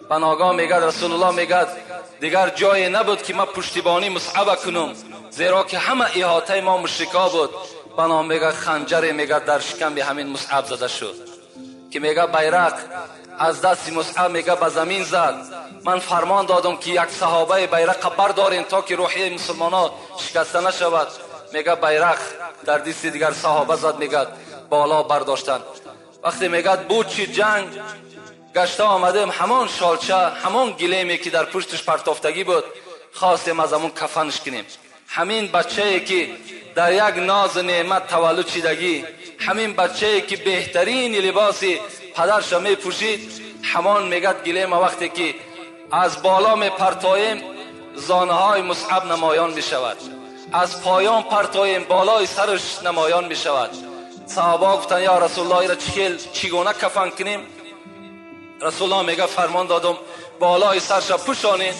Ба ногоҳ мегӯяд Расулуллоҳ мегӯяд дигар ҷое набуд ки ман пуштибонӣ Мусъаба кунам, зеро ки ҳама иҳотаи мо мушрикҳо буд. Бано мегӯяд ханҷаре мегӯяд дар шикамби ҳамин Мусъаб зада шуд ки мегӯяд байрақ аз дасти Мусъаб мегӯяд ба замин зад. Ман фармон додам ки як саҳобаи байрақа бардорем то ки рӯҳияи мусулмонҳо шикаста нашавад. Мегӯяд байрақ дар дасти дигар саҳоба зад, мегӯяд боло бардоштанд. Вақте мегӯяд буд чи ҷанг гашта омадем, ҳамон шолча, ҳамон гилеме ки дар пушташ партофтагӣ буд, хостем аз ҳамон кафанш кунем. Ҳамин бачае ки дар як нозу неъмат таваллуд шидагӣ, ҳамин бачае ки беҳтарин либоси падарша мепӯшид, ҳамон мегӯяд гилема вақте ки аз боло мепартоем, зонаҳои Мусъаб намоён мешавад, аз поён партоем, болои сараш намоён мешавад. Саҳобаҳо гуфтанд ё Расулуллоҳ, инро чӣ гуна кафан кунем? Расулуллоҳ мегӯяд фармон додам болои сарша пӯшонед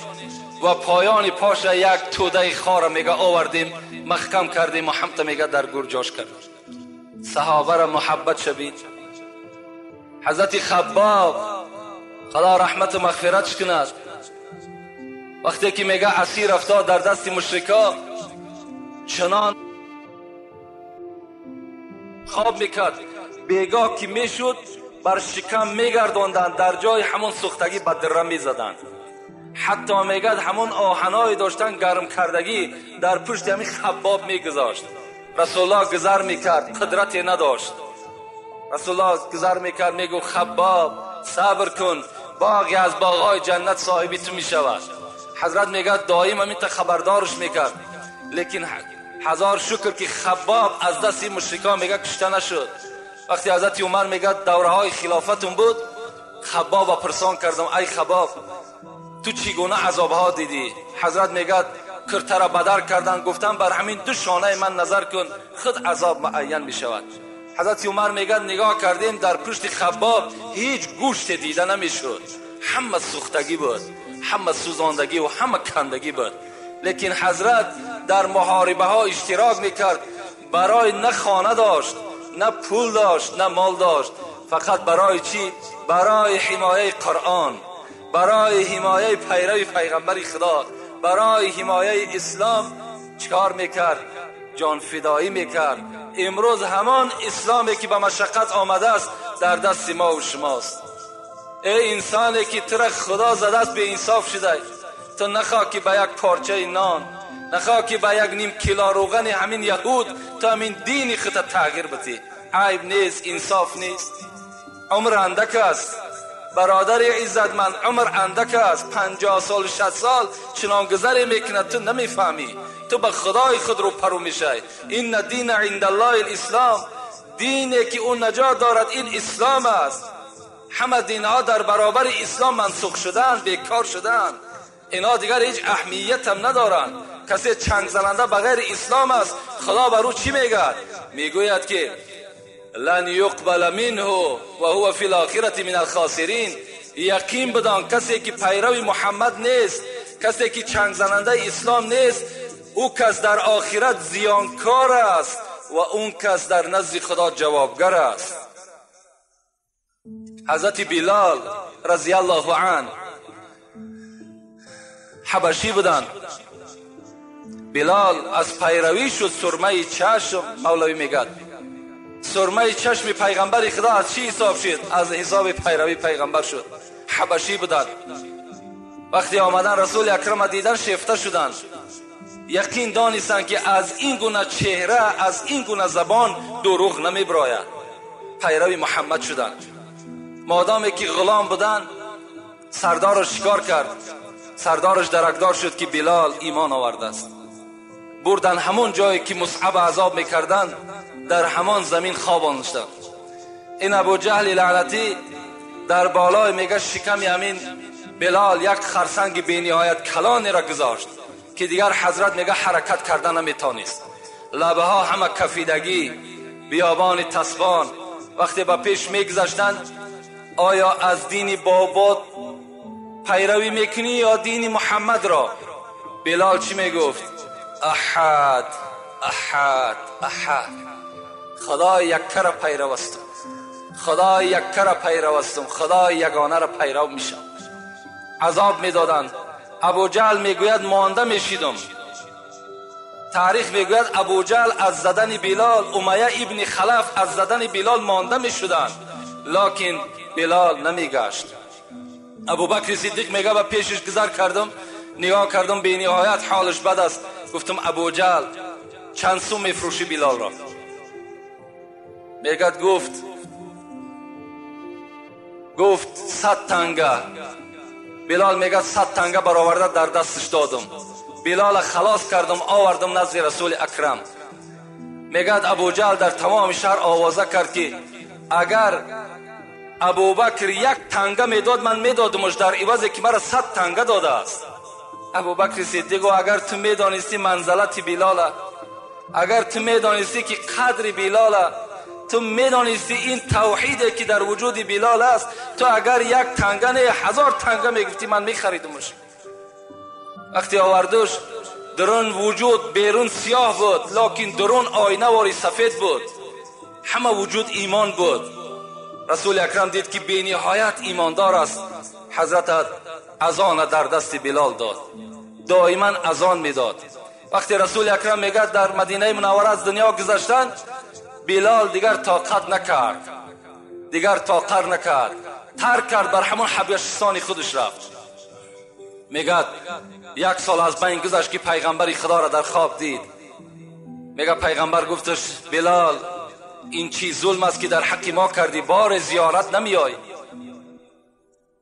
ва поёни поша як тӯдаи хора мега овардем, маҳкам кардем ва ҳамта мега дар гур ҷош кардем. Саҳобаро муҳаббат шавид. Ҳазрати Хаббоб, Худо раҳмату мағфиратш кунад, вақте ки мега асир афтод дар дасти мушрикҳо, чунон хоб мекард, бегоҳ ки мешуд бар шикам мегардонданд, дар ҷои ҳамон сӯхтагӣ ба дирра мезаданд. Ҳатто мегӯяд ҳамон оҳаное доштан гарм кардагӣ дар пушти ҳамин Хаббоб мегузошт. Расулуллоҳ гузар мекард, қудрате надошт. Расулуллоҳ гузар мекард, мегуфт Хаббоб сабр кун, боғе аз боғҳои ҷаннат соҳиби ту мешавад. Ҳазрат мегӯяд доим ҳаминта хабардорш мекард, лекин ҳазор шукр ки Хаббоб аз дасти мушрикон мегӯяд кушта нашуд. Вақте ҳазрати Умар мегӯяд давраҳои хилофатун буд, Хаббоба пурсон кардам, ай Хаббоб, ту чӣ гуна азобҳо дидӣ? Ҳазрат мегӯяд киртара бадар кардан, гуфтам бар ҳамин ду шонаи ман назар кун, худ азоб муайян мешавад. Ҳазрати Умар мегӯяд нигоҳ кардем, дар пушти Хаббоб ҳеҷ гӯште дида намешуд, ҳама сӯхтагӣ буд, ҳама сӯзондагӣ ва ҳама кандагӣ буд. Лекин ҳазрат дар муҳорибаҳо иштирок мекард, барои на хона дошт, на пул дошт, на мол дошт, фақат барои чӣ? Барои ҳимояи Қуръон, барои ҳимояи пайрави пайғамбари Худо, барои ҳимояи ислом чикор мекард? ҷонфидоӣ мекард. Имрӯз ҳамон исломе ки ба машаққат омадааст дар дасти мо ва шумост. Эй инсоне ки тура Худо задааст, беинсоф шудай, ту нахоҳ ки ба як порчаи нон, нахоҳ ки ба як ним кило рӯғани ҳамин яҳуд ту ҳамин дини худта тағйир бидӣ. Айб нест, инсоф нест. Умр андак аст, бародари иззатманд, умр андак аст. 50 сол, 60 сол чунон гузаре мекунад, ту намефаҳмӣ. Ту ба Худои худ рӯпарӯ мешавӣ. Инна дина индаллоҳи лислом, дине ки ӯ наҷот дорад ин ислом аст. Ҳама динҳо дар баробари ислом мансух шуданд, бекор шуданд. Инҳо дигар ҳеҷ аҳамиятам надоранд. Касе чангзананда ба ғайри ислом аст, Худо бар ӯ чӣ мегӯяд? Мегӯяд ки лан юқбала минҳу ва ҳува фи лохирати мин алхосирин. Яқин бидон касе ки пайрави Муҳаммад нест, касе ки чангзанандаи ислом нест, ӯ кас дар охират зиёнкор аст ва он кас дар назди Худо ҷавобгар аст. Ҳазрати Билол разияллоҳу ан ҳабашӣ буданд. Билол аз пайравӣ шуд сурмаи чашм. Мавлавӣ мегӯяд сурмаи чашми пайғамбари Худо аз чӣ ҳисоб шуд? Аз ҳисоби пайравии пайғамбар шуд. Ҳабашӣ буданд. Вақте омадан Расули Акрама дидан, шефта шуданд. Яқин донистанд ки аз ин гуна чеҳра, аз ин гуна забон дурӯғ намебирояд. Пайрави Муҳаммад шуданд. Модоме ки ғулом буданд, сардараш шикор кард. Сардараш даракдор шуд ки Билол имон овардааст. Бурдан ҳамон ҷое ки Мусъаб азоб мекарданд, дар ҳамон замин хобоништанд. Ин Абу Ҷаҳли лаънатӣ дар болои мега шиками ҳамин Билол як харсанги бениҳоят калонеро гузошт ки дигар ҳазрат мега ҳаракат карда наметавонист. Лабаҳо ҳама кафидагӣ, биёбони тасбон. Вақте ба пеш мегузаштанд, оё аз дини бобот пайравӣ мекунӣ ё дини Муҳаммадро? Билол чӣ мегуфт? Аҳад, аҳад, аҳад. Худои яккара пайрав ҳастам, Худои яккара пайрав ҳастам, Худои ягонаро пайрав мешавам. عذاب میدادند. ابوجهل میگوید مانده میشیدم. تاریخ میگوید ابوجهل از زدن بلال، امیه ابن خلف از زدن بلال مانده میشدند، لکن بلال نمیگشت. ابوبکر صدیق میگه به پیشش گذر کردم، نگاه کردم به نهایت حالش بد است. گفتم ابوجهل چند سو میفروشی بلال را؟ میگه گفت 100 تنگه. بلال میگه 100 تنگه برآورده در دستش دادم. بلال خلاص کردم، آوردم نزد رسول اکرم. میگه ابوجهل در تمام شهر آوازه کرد که اگر ابوبکر 1 تنگه میداد من میدادمش در عوض که مرا 100 تنگه داده است. ابوبکر صدیق اگر تو میدانستی منزلت بلال، اگر تو میدانستی که قدر بلال، تو میدانستی این توحیده که در وجود بلال است، تو اگر 1 تنگه نه 1000 تنگه میگفتی من میخریدمش. وقتی آوردش درون وجود بیرون سیاه بود، لکن درون آینه واری سفید بود، همه وجود ایمان بود. رسول اکرم دید که بی نهایت ایماندار است. حضرت اذان در دست بلال داد، دائما اذان میداد. وقتی رسول اکرم میگه در مدینه منوره از دنیا گذشتن، بلال دیگر طاقت نکرد، دیگر طاقت نکرد، ترک کرد، بر همون حبشستان خودش رفت. میگه 1 سال از بین گذشت که پیغمبر خدا را در خواب دید. میگه پیغمبر گفتش بلال این چی ظلم است که در حق ما کردی، بار زیارت نمیای.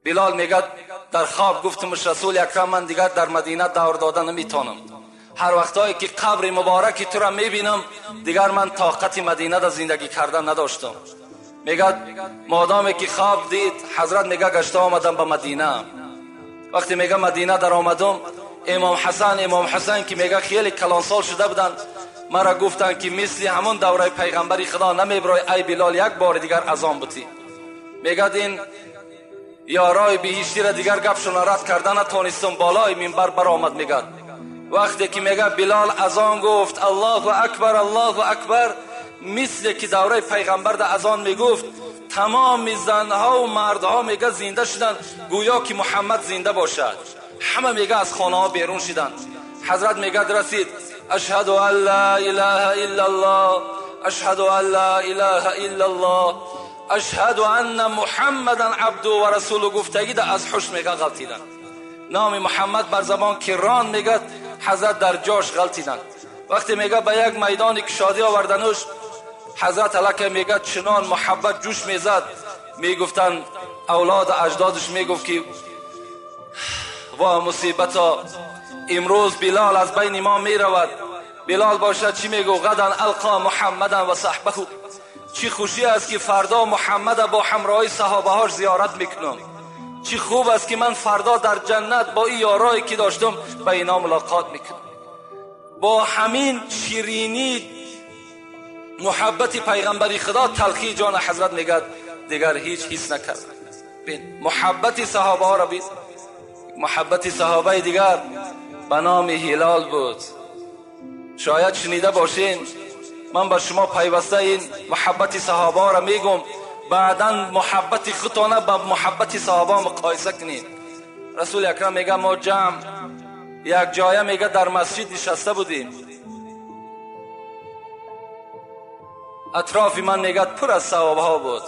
بلال میگه در خواب گفتمش رسول اکرم من دیگر در مدینه دور داده نمیتونم، هر وقتایی که قبر مبارک تو را میبینم دیگر من طاقت مدینه در زندگی کردن نداشتم. میگه مادامی که خواب دید حضرت میگه گشته آمدم به مدینه. وقتی میگه مدینه در آمدم، امام حسن که میگه خیلی کلانسال شده بودند، مرا گفتند که مثل همون دوره پیغمبری خدا نمیبرای ای بلال، 1 بار دیگر اذان بتی. میگه این یارای بهشتی را دیگر گپشون رد کردن نتونستم، بالای منبر برآمد. میگه وقتی که میگه بلال اذان گفت الله اکبر الله اکبر، مثل که دوره پیغمبر در اذان میگفت، تمام زنها و مردها میگه زنده شدن، گویا که محمد زنده باشد. همه میگه از خانه ها بیرون شدن. حضرت میگه رسید اشهد ان لا اله الا الله، اشهد ان لا اله الا الله، اشهد ان محمدا عبده و رسوله. گفتگی ده از حش میگه غلطیدن. نام محمد بر زبان که ران میگه حضرت در جاش غلطیدن. وقتی میگه به یک میدان کشادی آوردنش، حضرت علیه میگه چنان محبت جوش میزد، میگفتن اولاد اجدادش میگفت که وا مصیبتا، امروز بلال از بین ما میرود. بلال باشد چی میگو؟ غدا القا محمدا و صحبه. چی خوشی است که فردا محمد با همراهی صحابه هاش زیارت میکنم. چی خوب است که من فردا در جنت با این یارایی که داشتم به اینا ملاقات میکنم. با همین شیرینی محبت پیغمبری خدا تلخی جان حضرت میگه دیگر هیچ حس نکرد. بین محبت صحابه ها را بین. محبت صحابه دیگر به نام هلال بود. شاید شنیده باشین، من با شما پیوسته این محبت صحابه ها را میگم، بعدا محبت خودتانه با محبت صحابه مقایسه کنید. رسول اکرم میگه ما جمع یک جایه میگه در مسجد نشسته بودیم، اطراف من میگه پر از صحابه ها بود.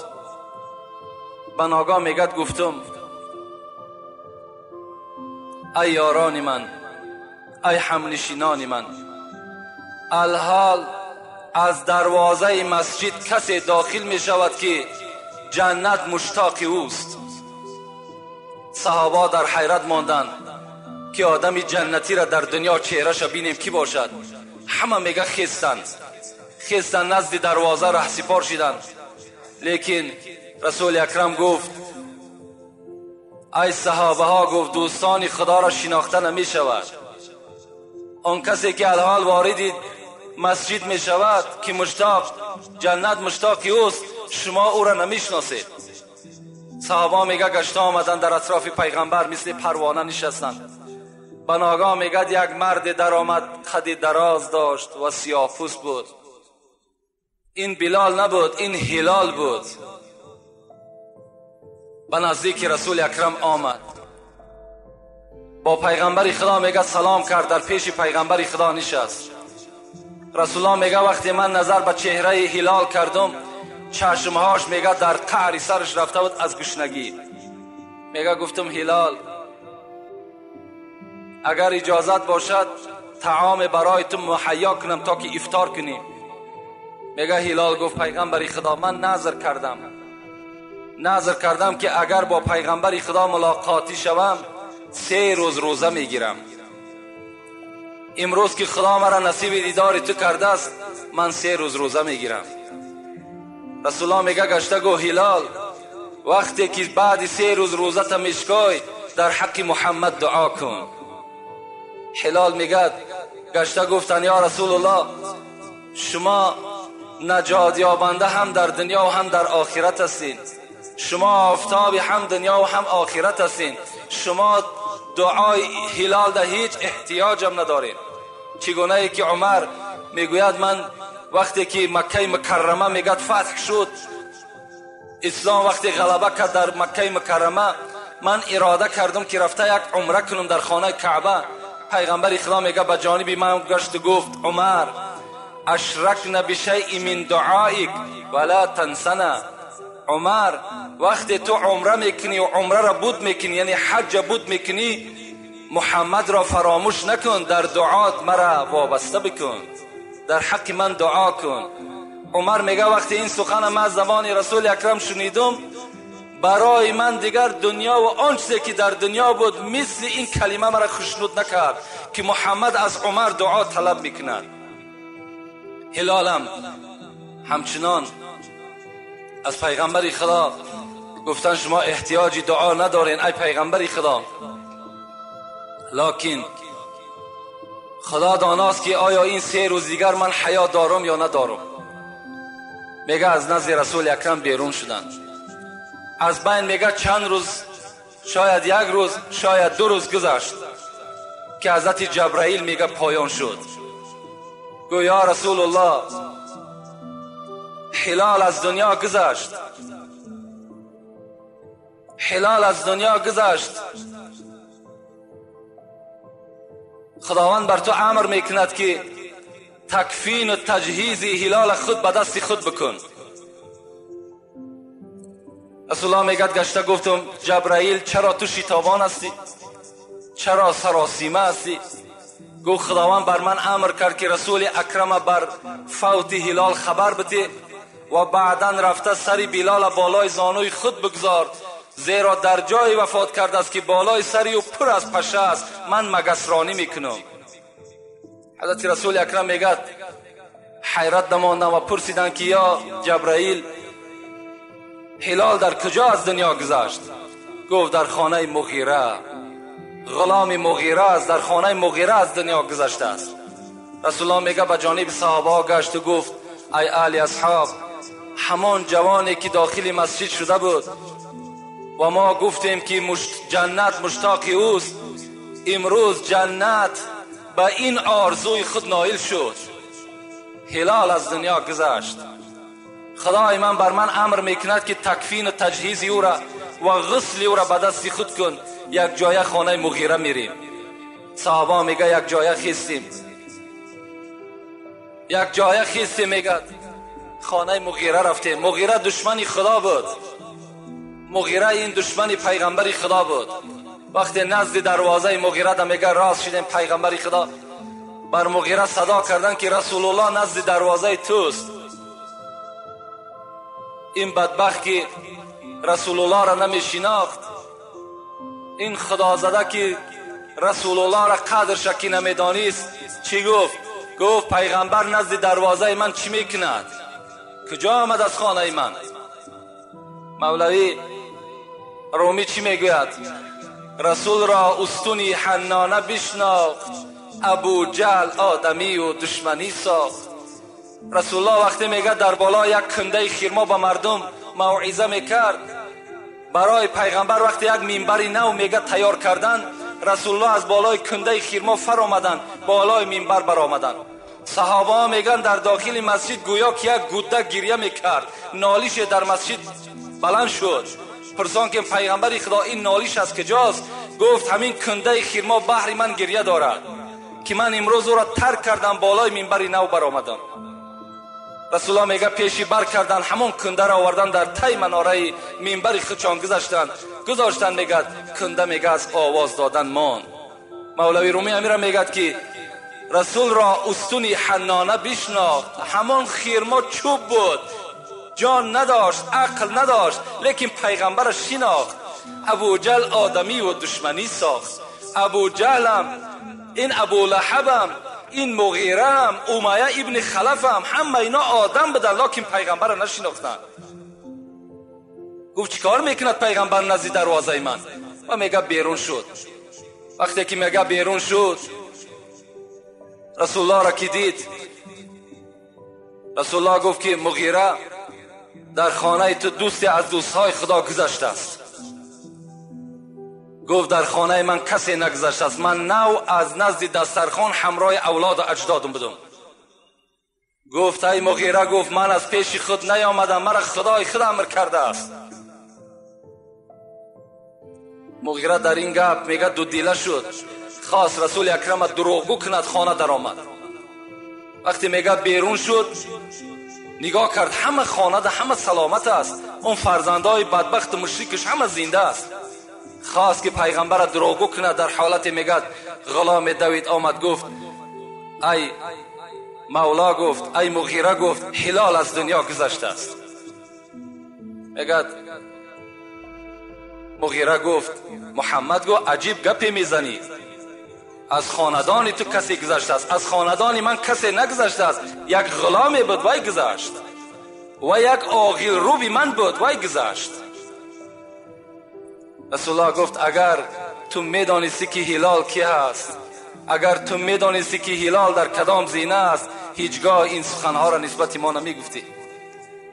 بناگاه میگه گفتم ای یاران من، ای همنشینان من، الحال از دروازه مسجد کسی داخل می شود که جنت مشتاق اوست. صحابه در حیرت ماندند که آدم جنتی را در دنیا چهره‌اش بینیم کی باشد. همه میگه خیستند نزد دروازه ره سپار شدند. لیکن رسول اکرم گفت ای صحابه ها، گفت دوستان خدا را شناخته نمی شود. آن کسی که الحال وارد مسجد می شود که مشتاق جنت مشتاق اوست، شما او را نمی شناسید. صحابه میگه گشته آمدن در اطراف پیغمبر مثل پروانه نشستند. بناگاه میگه یک مرد در آمد، قد دراز داشت و سیاه پوست بود. این بلال نبود، این هلال بود. به نزدیک رسول اکرم آمد. با پیغمبر خدا میگه سلام کرد، در پیش پیغمبر خدا نشست. رسول الله میگه وقتی من نظر به چهره هلال کردم، چشمهاش میگه در قعر سرش رفته بود از گشنگی. میگه گفتم هلال اگر اجازت باشد طعام برای تو مهیا کنم تا که افطار کنیم. میگه هلال گفت پیغمبر خدا من نذر کردم، نذر کردم که اگر با پیغمبر خدا ملاقاتی شوم 3 روز روزه میگیرم. امروز که خدا مرا نصیب دیدار تو کرده است من 3 روز روزه میگیرم. رسول الله میگه گشته گو هلال وقتی که بعد 3 روز روزه تا میشکای در حق محمد دعا کن. هلال میگه گشته گفتن یا رسول الله شما نجات یابنده هم در دنیا و هم در آخرت هستین، شما آفتاب هم دنیا و هم آخرت هستین، شما دعای هلال در هیچ احتیاجم ندارین. چگونه ای که عمر میگوید من وقتی که مکه مکرمه میگد فتح شد، اسلام وقتی غلبه کرد در مکه مکرمه، من اراده کردم که رفته یک عمره کنم در خانه کعبه. پیغمبر خدا میگه به جانب من گشت گفت عمر اشرکنا بشیء من دعائک ولا تنسنا. عمر وقتی تو عمره میکنی و عمره را بود میکنی، یعنی حج بود میکنی، محمد را فراموش نکن، در دعات مرا وابسته بکن، در حق من دعا کن. عمر میگه وقتی این سخن من از زبان رسول اکرم شنیدم برای من دیگر دنیا و آن چیزی که در دنیا بود مثل این کلمه مرا خوشنود نکرد که محمد از عمر دعا طلب میکند. هلالم همچنان از پیغمبر خدا گفتن شما احتیاجی دعا ندارین ای پیغمبر خدا، لکن خدا داناست که آیا این 3 روز دیگر من حیات دارم یا ندارم. میگه از نزد رسول اکرم بیرون شدن، از بین میگه چند روز، شاید 1 روز شاید 2 روز گذشت که حضرت جبرائیل میگه پایان شد. گو یا رسول الله هلال از دنیا گذشت، هلال از دنیا گذشت، خداوند بر تو امر میکند که تکفین و تجهیز هلال خود به دست خود بکن. رسول الله میگد گشته گفتم جبرائیل چرا تو شتابان هستی، چرا سراسیمه هستی؟ گفت خداوند بر من امر کرد که رسول اکرم بر فوت هلال خبر بده و بعدا رفته سر بلال بالای زانوی خود بگذار، زیرا در جای وفات کرده است که بالای سری او پر از پشه است، من مگسرانی میکنم. حضرت رسول اکرم میگد حیرت نماندم و پرسیدن که یا جبرائیل هلال در کجا از دنیا گذشت؟ گفت در خانه مغیره، غلام مغیره است، در خانه مغیره از دنیا گذشته است. رسول الله میگه به جانب صحابه گشت و گفت ای اهل اصحاب، همان جوانی که داخل مسجد شده بود و ما گفتیم که جنت مشتاق اوست، امروز جنت به این آرزوی خود نایل شد. هلال از دنیا گذشت. خدای من بر من امر میکند که تکفین و تجهیز او را و غسل او را به دست خود کن. یک جایه خانه مغیره میریم. صحابه میگه یک جایه خیستیم، یک جایه خیستیم، میگه خانه مغیره رفتیم. مغیره دشمن خدا بود، مغیره این دشمن پیغمبر خدا بود. وقتی نزد دروازه مغیره ده میگه راست شدیم، پیغمبر خدا بر مغیره صدا کردن که رسول الله نزد دروازه توست. این بدبخت که رسول الله را نمیشناخت، این خدا زده که رسول الله را قدرش که نمیدانست، چی گفت؟ گفت پیغمبر نزد دروازه من چی میکند؟ کجا آمد از خانه من؟ مولوی رومی چی میگوید؟ رسول را استونی حنانه بشناخت، ابو جهل آدمی و دشمنی ساخت. رسول الله وقتی میگه در بالا یک کنده خرما به مردم موعظه میکرد، برای پیغمبر وقتی یک منبر نو میگه تیار کردن، رسول الله از بالای کنده خرما فر آمدن، بالای منبر برآمدن. صحابه ها میگن در داخل مسجد گویا که یک گوده گریه میکرد، نالیش در مسجد بلند شد. پرسان که پیغمبر خدا این نالیش از کجاست؟ گفت همین کنده خیرما بحر من گریه دارد که من امروز او را ترک کردم، بالای منبر نو برآمدم. رسول الله میگه پیشی بر کردن، همون کنده را آوردن در تای مناره منبر خودشان گذاشتن. میگه کنده میگه از آواز دادن مان. مولوی رومی امیر میگه که رسول را استونی حنانه بشناخت، همان خیرما چوب بود، جان نداشت، عقل نداشت، لیکن پیغمبر شناخت. ابو جهل آدمی و دشمنی ساخت. ابو جهلم، این ابو لهبم، این مغیره هم، امیه ابن خلف هم، همه اینا آدم بدن، لکن پیغمبر نشناختن. گفت چیکار میکند پیغمبر نزد دروازه من؟ و میگه بیرون شد. وقتی که میگه بیرون شد، رسول الله را که دید، رسول الله گفت که مغیره در خانه تو دوستی از دوستهای خدا گذشته است. گفت در خانه من کسی نگذشته است، من نو از نزد دسترخوان همراه اولاد و اجدادم بودم. گفت ای مغیره، گفت من از پیش خود نیامدم، مرا خدای خود امر کرده است. مغیره در این گپ میگه دو دیله شد، خواست رسول اکرم دروغگو کند، خانه در آمد. وقتی میگه بیرون شد، نگاه کرد همه خانه ده همه سلامت است، اون فرزندای بدبخت مشرکش همه زنده است. خواست که پیغمبر دروغگو کند، در حالت میگه غلام دوید آمد، گفت ای مولا، گفت ای مغیره، گفت هلال از دنیا گذشته است. میگه مغیره گفت محمد گفت عجیب گپی میزنی، از خاندان تو کسی گذشته است، از خاندان من کسی نگذشته است، یک غلامی بود وای گذشت و یک آغیل روبی من بود وای گذشت. رسول الله گفت اگر تو میدانستی که هلال کی هست، اگر تو میدانستی که هلال در کدام زینه است، هیچگاه این سخنها را نسبت ما نمیگفتی.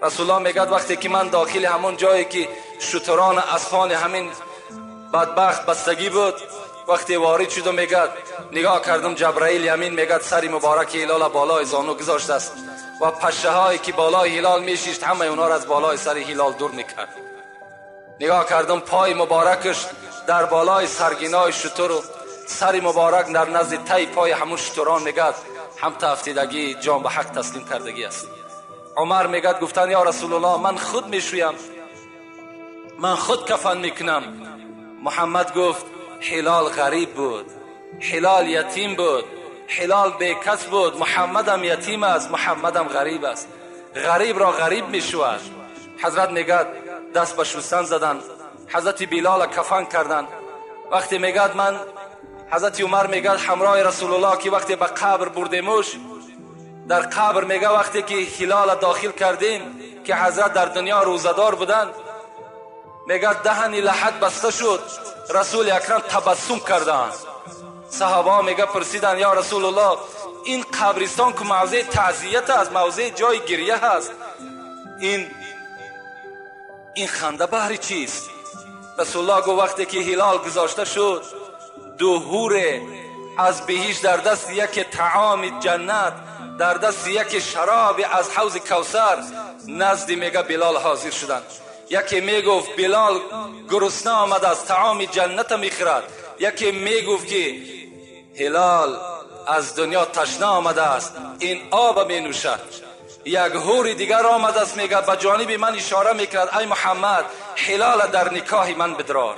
رسول الله میگد وقتی که من داخل همون جایی که شتران اسپان همین بدبخت بستگی بود، وقتی وارد شدم میگد نگاه کردم جبرائیل یمین میگد سری مبارک هلال بالای زانو گذاشته است و پشه هایی که بالای هلال میشیشت همه اونا را از بالای سر هلال دور میکرد. نگاه کردم پای مبارکش در بالای سرگینای شتر و سر مبارک در نزد تای پای همون شتران میگد هم تافتیدگی جان به حق تسلیم کردگی است. عمر میگد گفتن یا رسول الله من خود میشویم، من خود کفن میکنم. محمد گفت هلال غریب بود، هلال یتیم بود، هلال بیکس بود، محمدم یتیم است، محمدم غریب است، غریب را غریب میشود. حضرت میگد دست به شستن زدن، حضرت بلال کفن کردن. وقتی میگد من حضرت عمر میگد همراه رسول الله که وقتی به قبر بردیمش، در قبر میگه وقتی که هلال داخل کردیم که حضرت در دنیا روزدار بودن، میگه دهن لحد بسته شد، رسول اکرم تبسم کردند. صحابه میگه پرسیدن یا رسول الله این قبرستان که موضع تعزیت است، موضع جای گریه هست، این خنده بهر چیست؟ رسول الله گفت وقتی که هلال گذاشته شد، دو حور از بهشت در دست یک طعام جنت، در دست یک شراب از حوض کوثر نزد میگه بلال حاضر شدند. یکی میگفت بلال گرسنه آمد از طعام جنت میخورد، یکی میگفت که هلال از دنیا تشنه آمده است، این آب می نوشد. یک حور دیگر آمده است میگه به جانب من اشاره میکرد ای محمد هلال در نکاح من بدرار.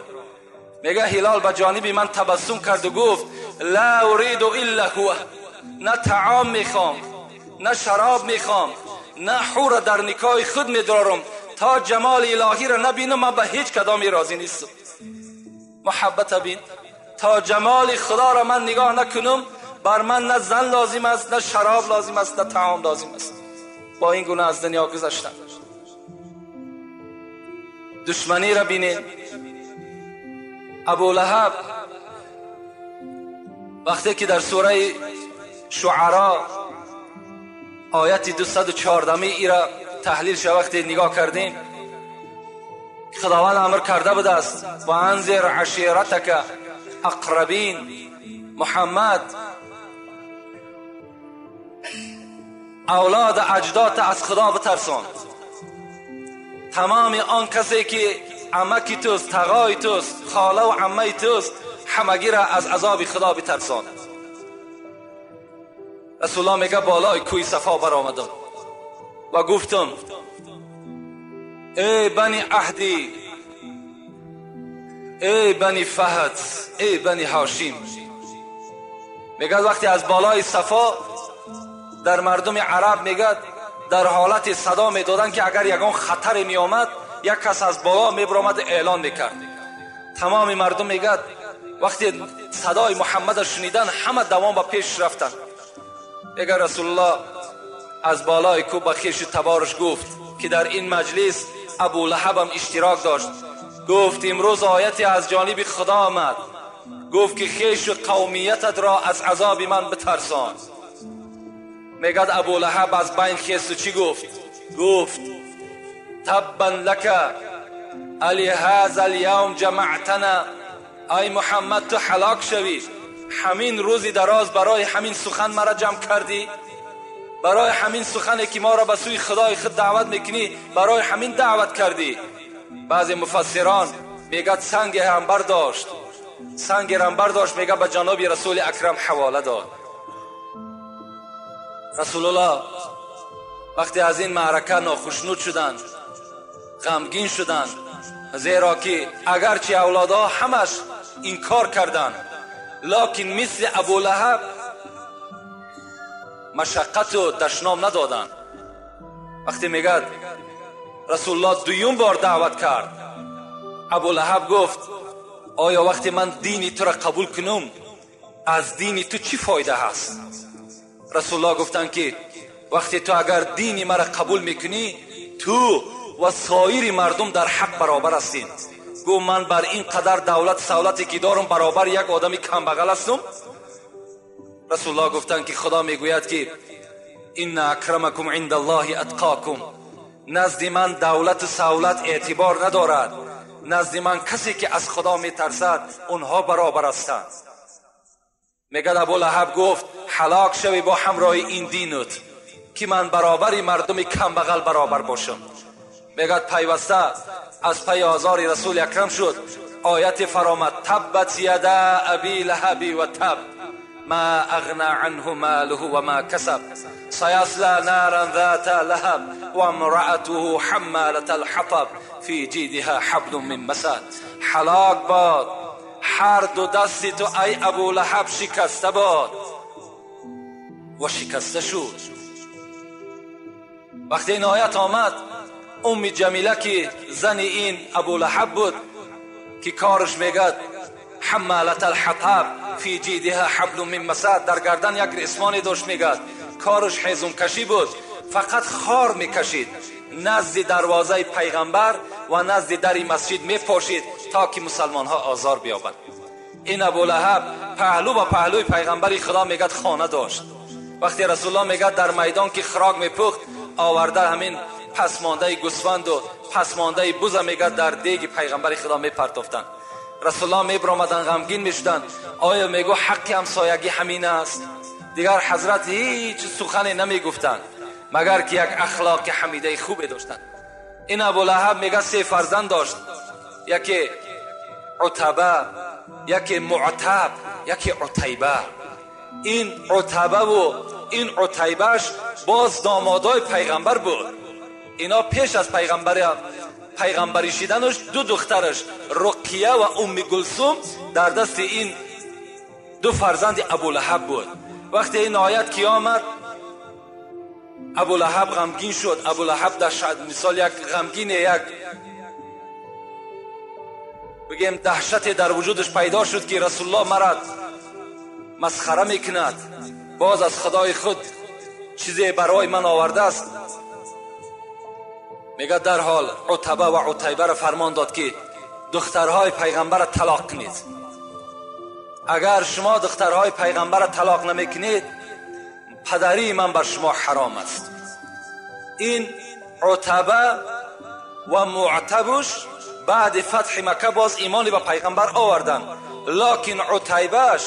میگه هلال به جانب من تبسم کرد و گفت لا اريد الا هو، نه طعام میخوام، نه شراب میخوام، نه حور در نکاح خود میدرارم، تا جمال الهی را نبینم من به هیچ کدامی راضی نیستم. محبت بین، تا جمال خدا را من نگاه نکنم بر من نه زن لازم است، نه شراب لازم است، نه طعام لازم است. با این گونه از دنیا گذشتم. دشمنی را بینید. ابو لهب وقتی که در سوره شعرا آیت 214 ای را تحلیل شد، وقتی نگاه کردیم خداوند امر کرده بوده است و انذر عشیرتک اقربین، محمد اولاد اجداد از خدا بترسان. تمام آن کسی که амаки туст, тағои туст, хола ва аммаи туст, ҳамагиро аз азоби Худо битарсон. Расулуллоҳ мега болои кӯҳи Сафо баромадам ва гуфтам: эй бани Аҳдӣ, эй бани Фаҳд, эй бани Ҳошим. Мегӯяд вақте аз болои Сафо дар мардуми араб мегӯяд дар ҳолати садо медоданд, ки агар ягон хатаре меомад, як кас аз боло мебаромад, эълон мекард. Тамоми мардум мегӯяд вақте садои Муҳаммадро шунидан, ҳама давом ба пеш рафтанд. Мегӯяд Расулуллоҳ аз болои кӯҳ ба хешу табораш гуфт, ки дар ин маҷлис Абулаҳабам иштирок дошт, гуфт: имрӯз ояте аз ҷониби Худо омад, гуфт ки хешу қавмиятатро аз азоби ман битарсон. Мегӯяд Абулаҳаб аз байн хесту чӣ гуфт? Гуфт: таббан лака али ҳаза алявм ҷамаътана. Ай Муҳаммад, ту ҳалок шавӣ, ҳамин рӯзи дароз барои ҳамин сухан мара ҷамъ кардӣ, барои ҳамин сухане ки моро ба сӯи Худои худ даъват мекунӣ, барои ҳамин даъват кардӣ. Баъзе муфассирон мегӯяд санге ҳам бардошт, санге ҳам бардошт, мегӯяд ба ҷаноби Расули Акрам ҳавола дод. Расулуллоҳ вақте аз ин маърака нохушнуд шуданд, ғамгин шуданд, зеро ки агарчи авлодҳо ҳамаш инкор карданд, локин мисли Абулаҳаб машаққату дашном надоданд. Вақте мегӯяд Расулуллоҳ дуюм бор даъват кард, Абулаҳаб гуфт: оё вақте ман дини туро қабул кунам, аз дини ту чӣ фоида ҳаст? Расулуллоҳ гуфтанд ки вақте ту агар дини маро қабул мекунӣ, ту ва соири мардум дар ҳақ баробар ҳастед. Гуфт: ман бар ин қадар давлат савлате ки дорам баробар як одами камбағал ҳастам? Расулуллоҳ гуфтанд ки Худо мегӯяд ки инна акрамакум индаллоҳи атқокум. Назди ман давлату савлат эътибор надорад, назди ман касе ки аз Худо метарсад, онҳо баробар ҳастанд. Мегӯяд Абулаҳаб гуфт: ҳалок шавӣ бо ҳамроҳи ин динут, ки ман баробари мардуми камбағал баробар бошам. Мегӯяд пайваста аз пайи озори Расули Акрам шуд, ояте фаромад: таббат яда аби лаҳаби ва таб ма ағна анҳу малуҳу ва ма касаб саясла наран зата лаҳаб ва имраатуҳу ҳаммалата алҳатаб фи ҷидиҳа ҳаблун мин масад. Ҳалок бод ҳар ду дасти ту, ай Абулаҳаб, шикаста бод. Ва шикаста шуд. Вақте ин оят омад, Умми Ҷамила ки зани ин Абулаҳаб буд, ки кораш мегӯяд ҳаммалата алҳатаб фи ҷидиҳа ҳаблун мин масад, дар гардан як ресмоне дошт, мегӯяд кораш ҳезумкашӣ буд, фақат хор мекашид, назди дарвозаи пайғамбар ва назди дари масҷид мепошид то ки мусалмонҳо озор биёбанд. Ин Абулаҳаб паҳлӯ ба паҳлӯи пайғамбари Худо мегӯяд хона дошт. Вақте Расулуллоҳ мегӯяд дар майдон ки хӯрок мепухт, оварда ҳамин пасмондаи гӯсфанду пасмондаи буза мегӯяд дар деги пайғамбари Худо мепартофтанд. Расулуллоҳ мебаромаданд, ғамгин мешуданд. Оё мегӯ ҳаққи ҳамсоягӣ ҳамин аст? Дигар ҳазрат ҳеҷ сухане намегуфтанд, магар ки як ахлоқи ҳамидаи хубе доштанд. Ин Абулаҳаб мегӯяд се фарзанд дошт, яке Утаба, яке Муътаб, яке Утайба. Ин Утабаву ин Утайбаш боз домодои пайғамбар буд. Ино пеш аз пайғамбарӣ шиданаш ду духтараш Руқия ва Умми Гулсум дар дасти ин ду фарзанди Абулаҳаб буд. Вақте ин оят ки омад, Абулаҳаб ғамгин шуд. Абулаҳаб дар мисол як ғамгине, як бигем даҳшате дар вуҷудаш пайдо шуд, ки Расулуллоҳ мара масхара мекунад, боз аз Худои худ чизе барои ман овардааст. Мегӯяд дарҳол Утаба ва Утайбаро фармон дод, ки духтарҳои пайғамбарро талоқ кунед. Агар шумо духтарҳои пайғамбарро талоқ намекунед, падарии ман бар шумо ҳаром аст. Ин Утаба ва Муътабуш баъди фатҳи Макка боз имони ба пайғамбар оварданд, локин Утайбаш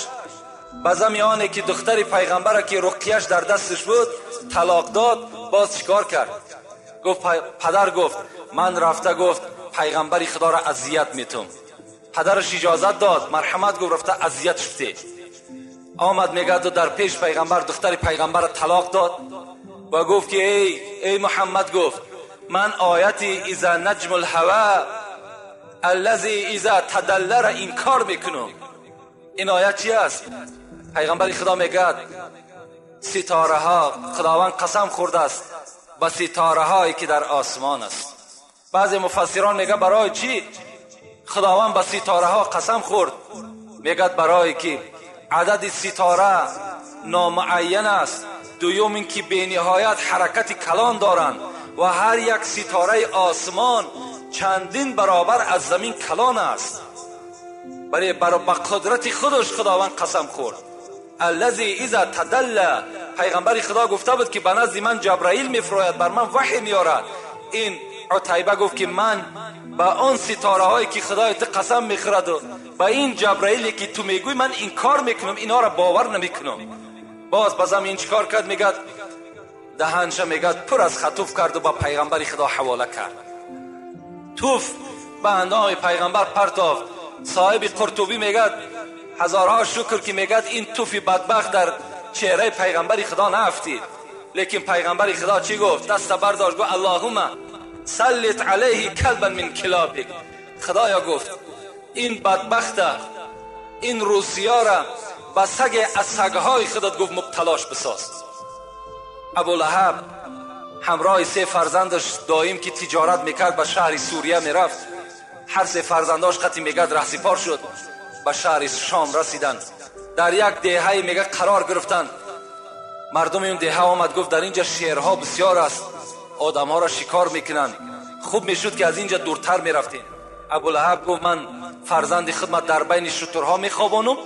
ба зами оне ки духтари пайғамбара ки руқияш дар дасташ буд талоқ дод, боз чикор кард? Гуфт падар, гуфт ман рафта, гуфт پیغمبر خدا را اذیت میتم. پدرش اجازت داد، مرحمت گفت رفته اذیت شده. آمد میگه در پیش پیغمبر دختر پیغمبر را طلاق داد و گفت که ای محمد، گفت من آیتی اذا نجم الهوى الذی اذا تدل را انکار میکنم. این آیت چی است؟ پیغمبر خدا میگه ستاره ها، خداوند قسم خورده است به ستاره هایی که در آسمان است. بعضی مفسران میگه برای چی خداوند به ستاره ها قسم خورد؟ میگه برای که عدد ستاره نامعین است، دوم اینکه به نهایت حرکت کلان دارند و هر یک ستاره آسمان چندین برابر از زمین کلان است. برای به قدرت خودش خداوند قسم خورد. الذی اذا تدل، پیغمبر خدا گفته بود که به نزد من جبرائیل میفراید، بر من وحی میارد. این عتیبه گفت که من به آن ستاره هایی که خدای تو قسم میخورد و به این جبرائیلی که تو میگوی من انکار میکنم، اینا را باور نمیکنم. باز بازم این چیکار کرد؟ میگه دهنش میگه پر از خطوف کرد و با پیغمبر خدا حواله کرد. توف به اندام پیغمبر پرتافت. صاحب قرطبی میگه هزارها شکر که میگه این توفی بدبخت در چهره پیغمبر خدا نفتید. لیکن پیغمبر خدا چی گفت؟ دست برداشت گفت اللهم سلط علیه کلبا من کلابک. خدایا گفت این بدبخت، این روسیا را به سگ از سگهای خودت گفت مبتلاش بساز. ابولهب همراه سه فرزندش دایم که تجارت میکرد به شهر سوریه میرفت. هر سه فرزنداش قطعی میگد رهسپار شد، به شهر شام رسیدند. در یک دهه میگه قرار گرفتند. مردم این دهه آمد گفت در اینجا شیرها بسیار است، آدمها را شکار میکنند، خوب میشد که از اینجا دورتر میرفتیم. ابولهب گفت من فرزند خدمت در بین شترها میخوابانم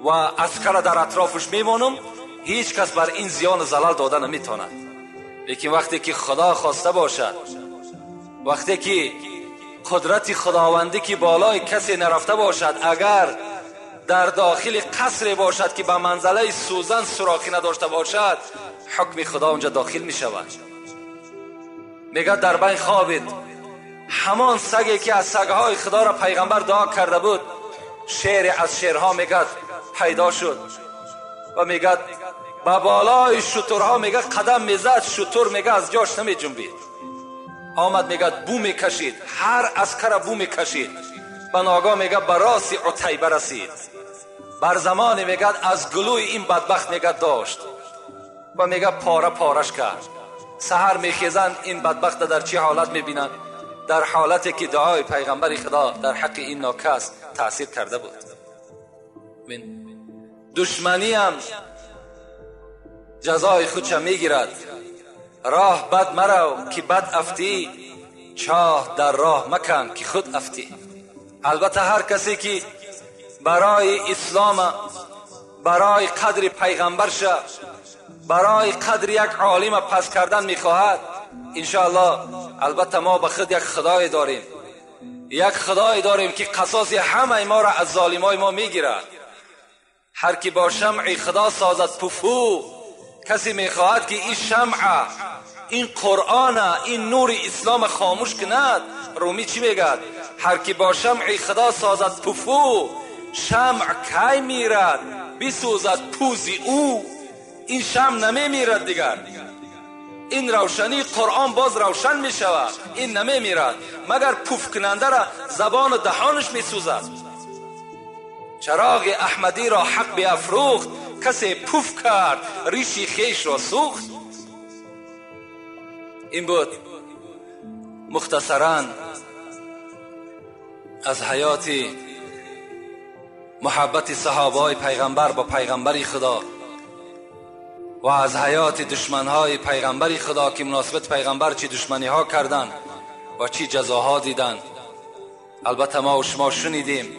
و عسکر در اطرافش میمانم، هیچ کس بر این زیان و زلال داده نمیتواند. لیکن وقتی که خدا خواسته باشد، وقتی که قدرت خداوندی که بالای کسی نرفته باشد، اگر در داخل قصر باشد که به منزله سوزن سوراخی نداشته باشد، حکم خدا اونجا داخل می شود. میگه در بین خوابید، همان سگی که از سگهای خدا را پیغمبر دعا کرده بود، شعر از شعرها میگه پیدا شد و میگه به بالای شترها میگه قدم میزد، شتر میگه از جاش نمی جنبید. آمد میگه بو میکشید، هر عسکر بو میکشید. به ناگاه میگه به راس عتیبه رسید. بر زمان میگه از گلوی این بدبخت میگه داشت و میگه پاره پارش کرد. سحر میخیزند این بدبخت در چه حالت میبینند؟ در حالتی که دعای پیغمبر خدا در حق این ناکس تاثیر کرده بود. من دشمنی هم جزای خودش میگیرد. راه بد مرو که بد افتی، چاه در راه مکن که خود افتی. البته هر کسی که برای اسلام، برای قدر پیغمبرش، برای قدر یک عالم پس کردن میخواهد، انشاءالله البته ما به خود یک خدای داریم، یک خدای داریم که قصاص همه ما را از ظالمای ما میگیرد. هر کی با شمع خدا سازد پفو، کسی میخواهد که این شمع، این قرآن، این نور اسلام خاموش کند. رومی چی میگد؟ هر کی با شمع خدا سازد پفو، شمع کی میرد بسوزد پوزی او. این شمع نمیمیرد دیگر، این روشنی قرآن باز روشن میشود، این نمیمیرد، مگر پوف کننده را زبان و دهانش میسوزد. چراغ احمدی را حق بیافروخت، کسی پوف کرد ریشی خیش را سوخت. این بود مختصرا از حیات محبت صحابه پیغمبر با پیغمبر خدا و از حیات دشمنهای پیغمبر خدا که مناسبت پیغمبر چی دشمنی ها کردند و چی جزاها دیدند. البته ما و شما شنیدیم،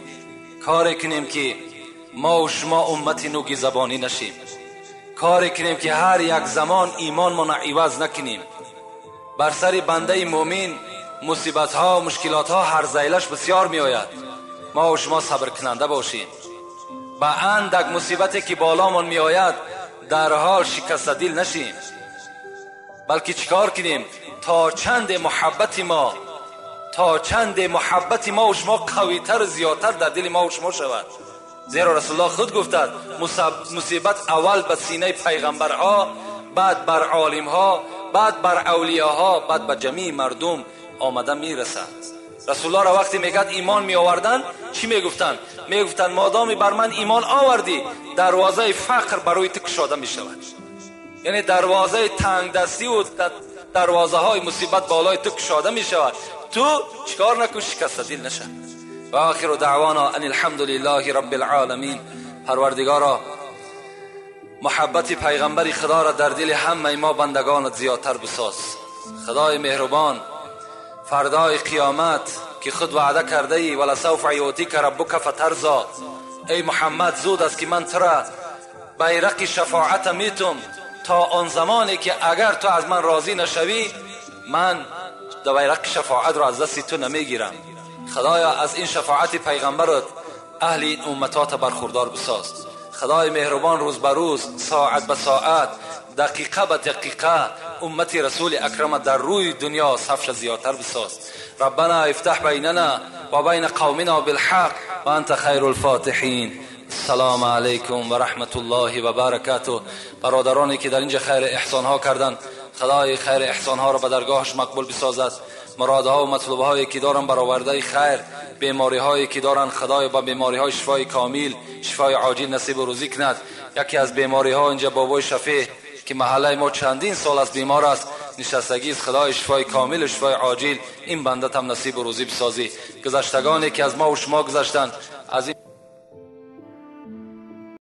کار کنیم که ما و شما امت نوگی زبانی نشیم، کار کنیم که هر یک زمان ایمان ما عوض نکنیم. بر سر بنده مؤمن مصیبت ها و مشکلات ها هر زیلش بسیار می آید. ما و شما صبر کننده باشیم. به اندک مصیبتی که بالامان می آید در حال شکست دل نشیم، بلکه چیکار کنیم تا چند محبت ما، تا چند محبت ما و شما قویتر و زیادتر در دل ما و شما شود. زیرا رسول الله خود گفتند مصیبت اول به سینه پیغمبرها، بعد بر عالمها، بعد بر اولیاها، بعد به جمیع مردم آمده میرسد. رسول الله را وقتی میگد ایمان می آوردن چی میگفتن؟ میگفتن مادامی بر من ایمان آوردی دروازه فقر برای تو کشاده میشود، یعنی دروازه تنگ دستی و دروازه های مصیبت بالای تو کشاده میشود، تو چیکار نکن، شکسته دل نشه. و آخر دعوانا ان الحمد لله رب العالمین. پروردگارا محبت پیغمبر خدا را در دل همه ما بندگانت زیادتر بساز. خدای مهربان فردای قیامت که خود وعده کرده ای ولسوف یعطیک ربک فترضی، ای محمد زود است که من تو را بیرق شفاعت میتم تا آن زمانی که اگر تو از من راضی نشوی من بیرق شفاعت را از دست تو نمیگیرم. خدایا از این شفاعت پیغمبرت اهل این امتات برخوردار بساز. خدای مهربان روز به روز، ساعت به ساعت، دقیقه به دقیقه امت رسول اکرم در روی دنیا صفش زیادتر بساز. ربنا افتح بیننا و بین قومنا بالحق و انت خیر الفاتحین. السلام علیکم و رحمت الله و برکاته. برادرانی که در اینجا خیر احسان ها کردن، خدای خیر احسان ها را به درگاهش مقبول بسازد. مرادها و مطلوب هایی که دارن برآورده خیر، بیماری هایی که دارن خدای با بیماری های شفای کامل، شفای عاجل نصیب و روزی کند. یکی از بیماری ها اینجا بابای شفیع که محله ما چندین سال از بیمار است، نشستگی است، خدای شفای کامل و شفای عاجل این بنده هم نصیب و روزی بسازی. گذشتگانی که از ما و شما گذشتند،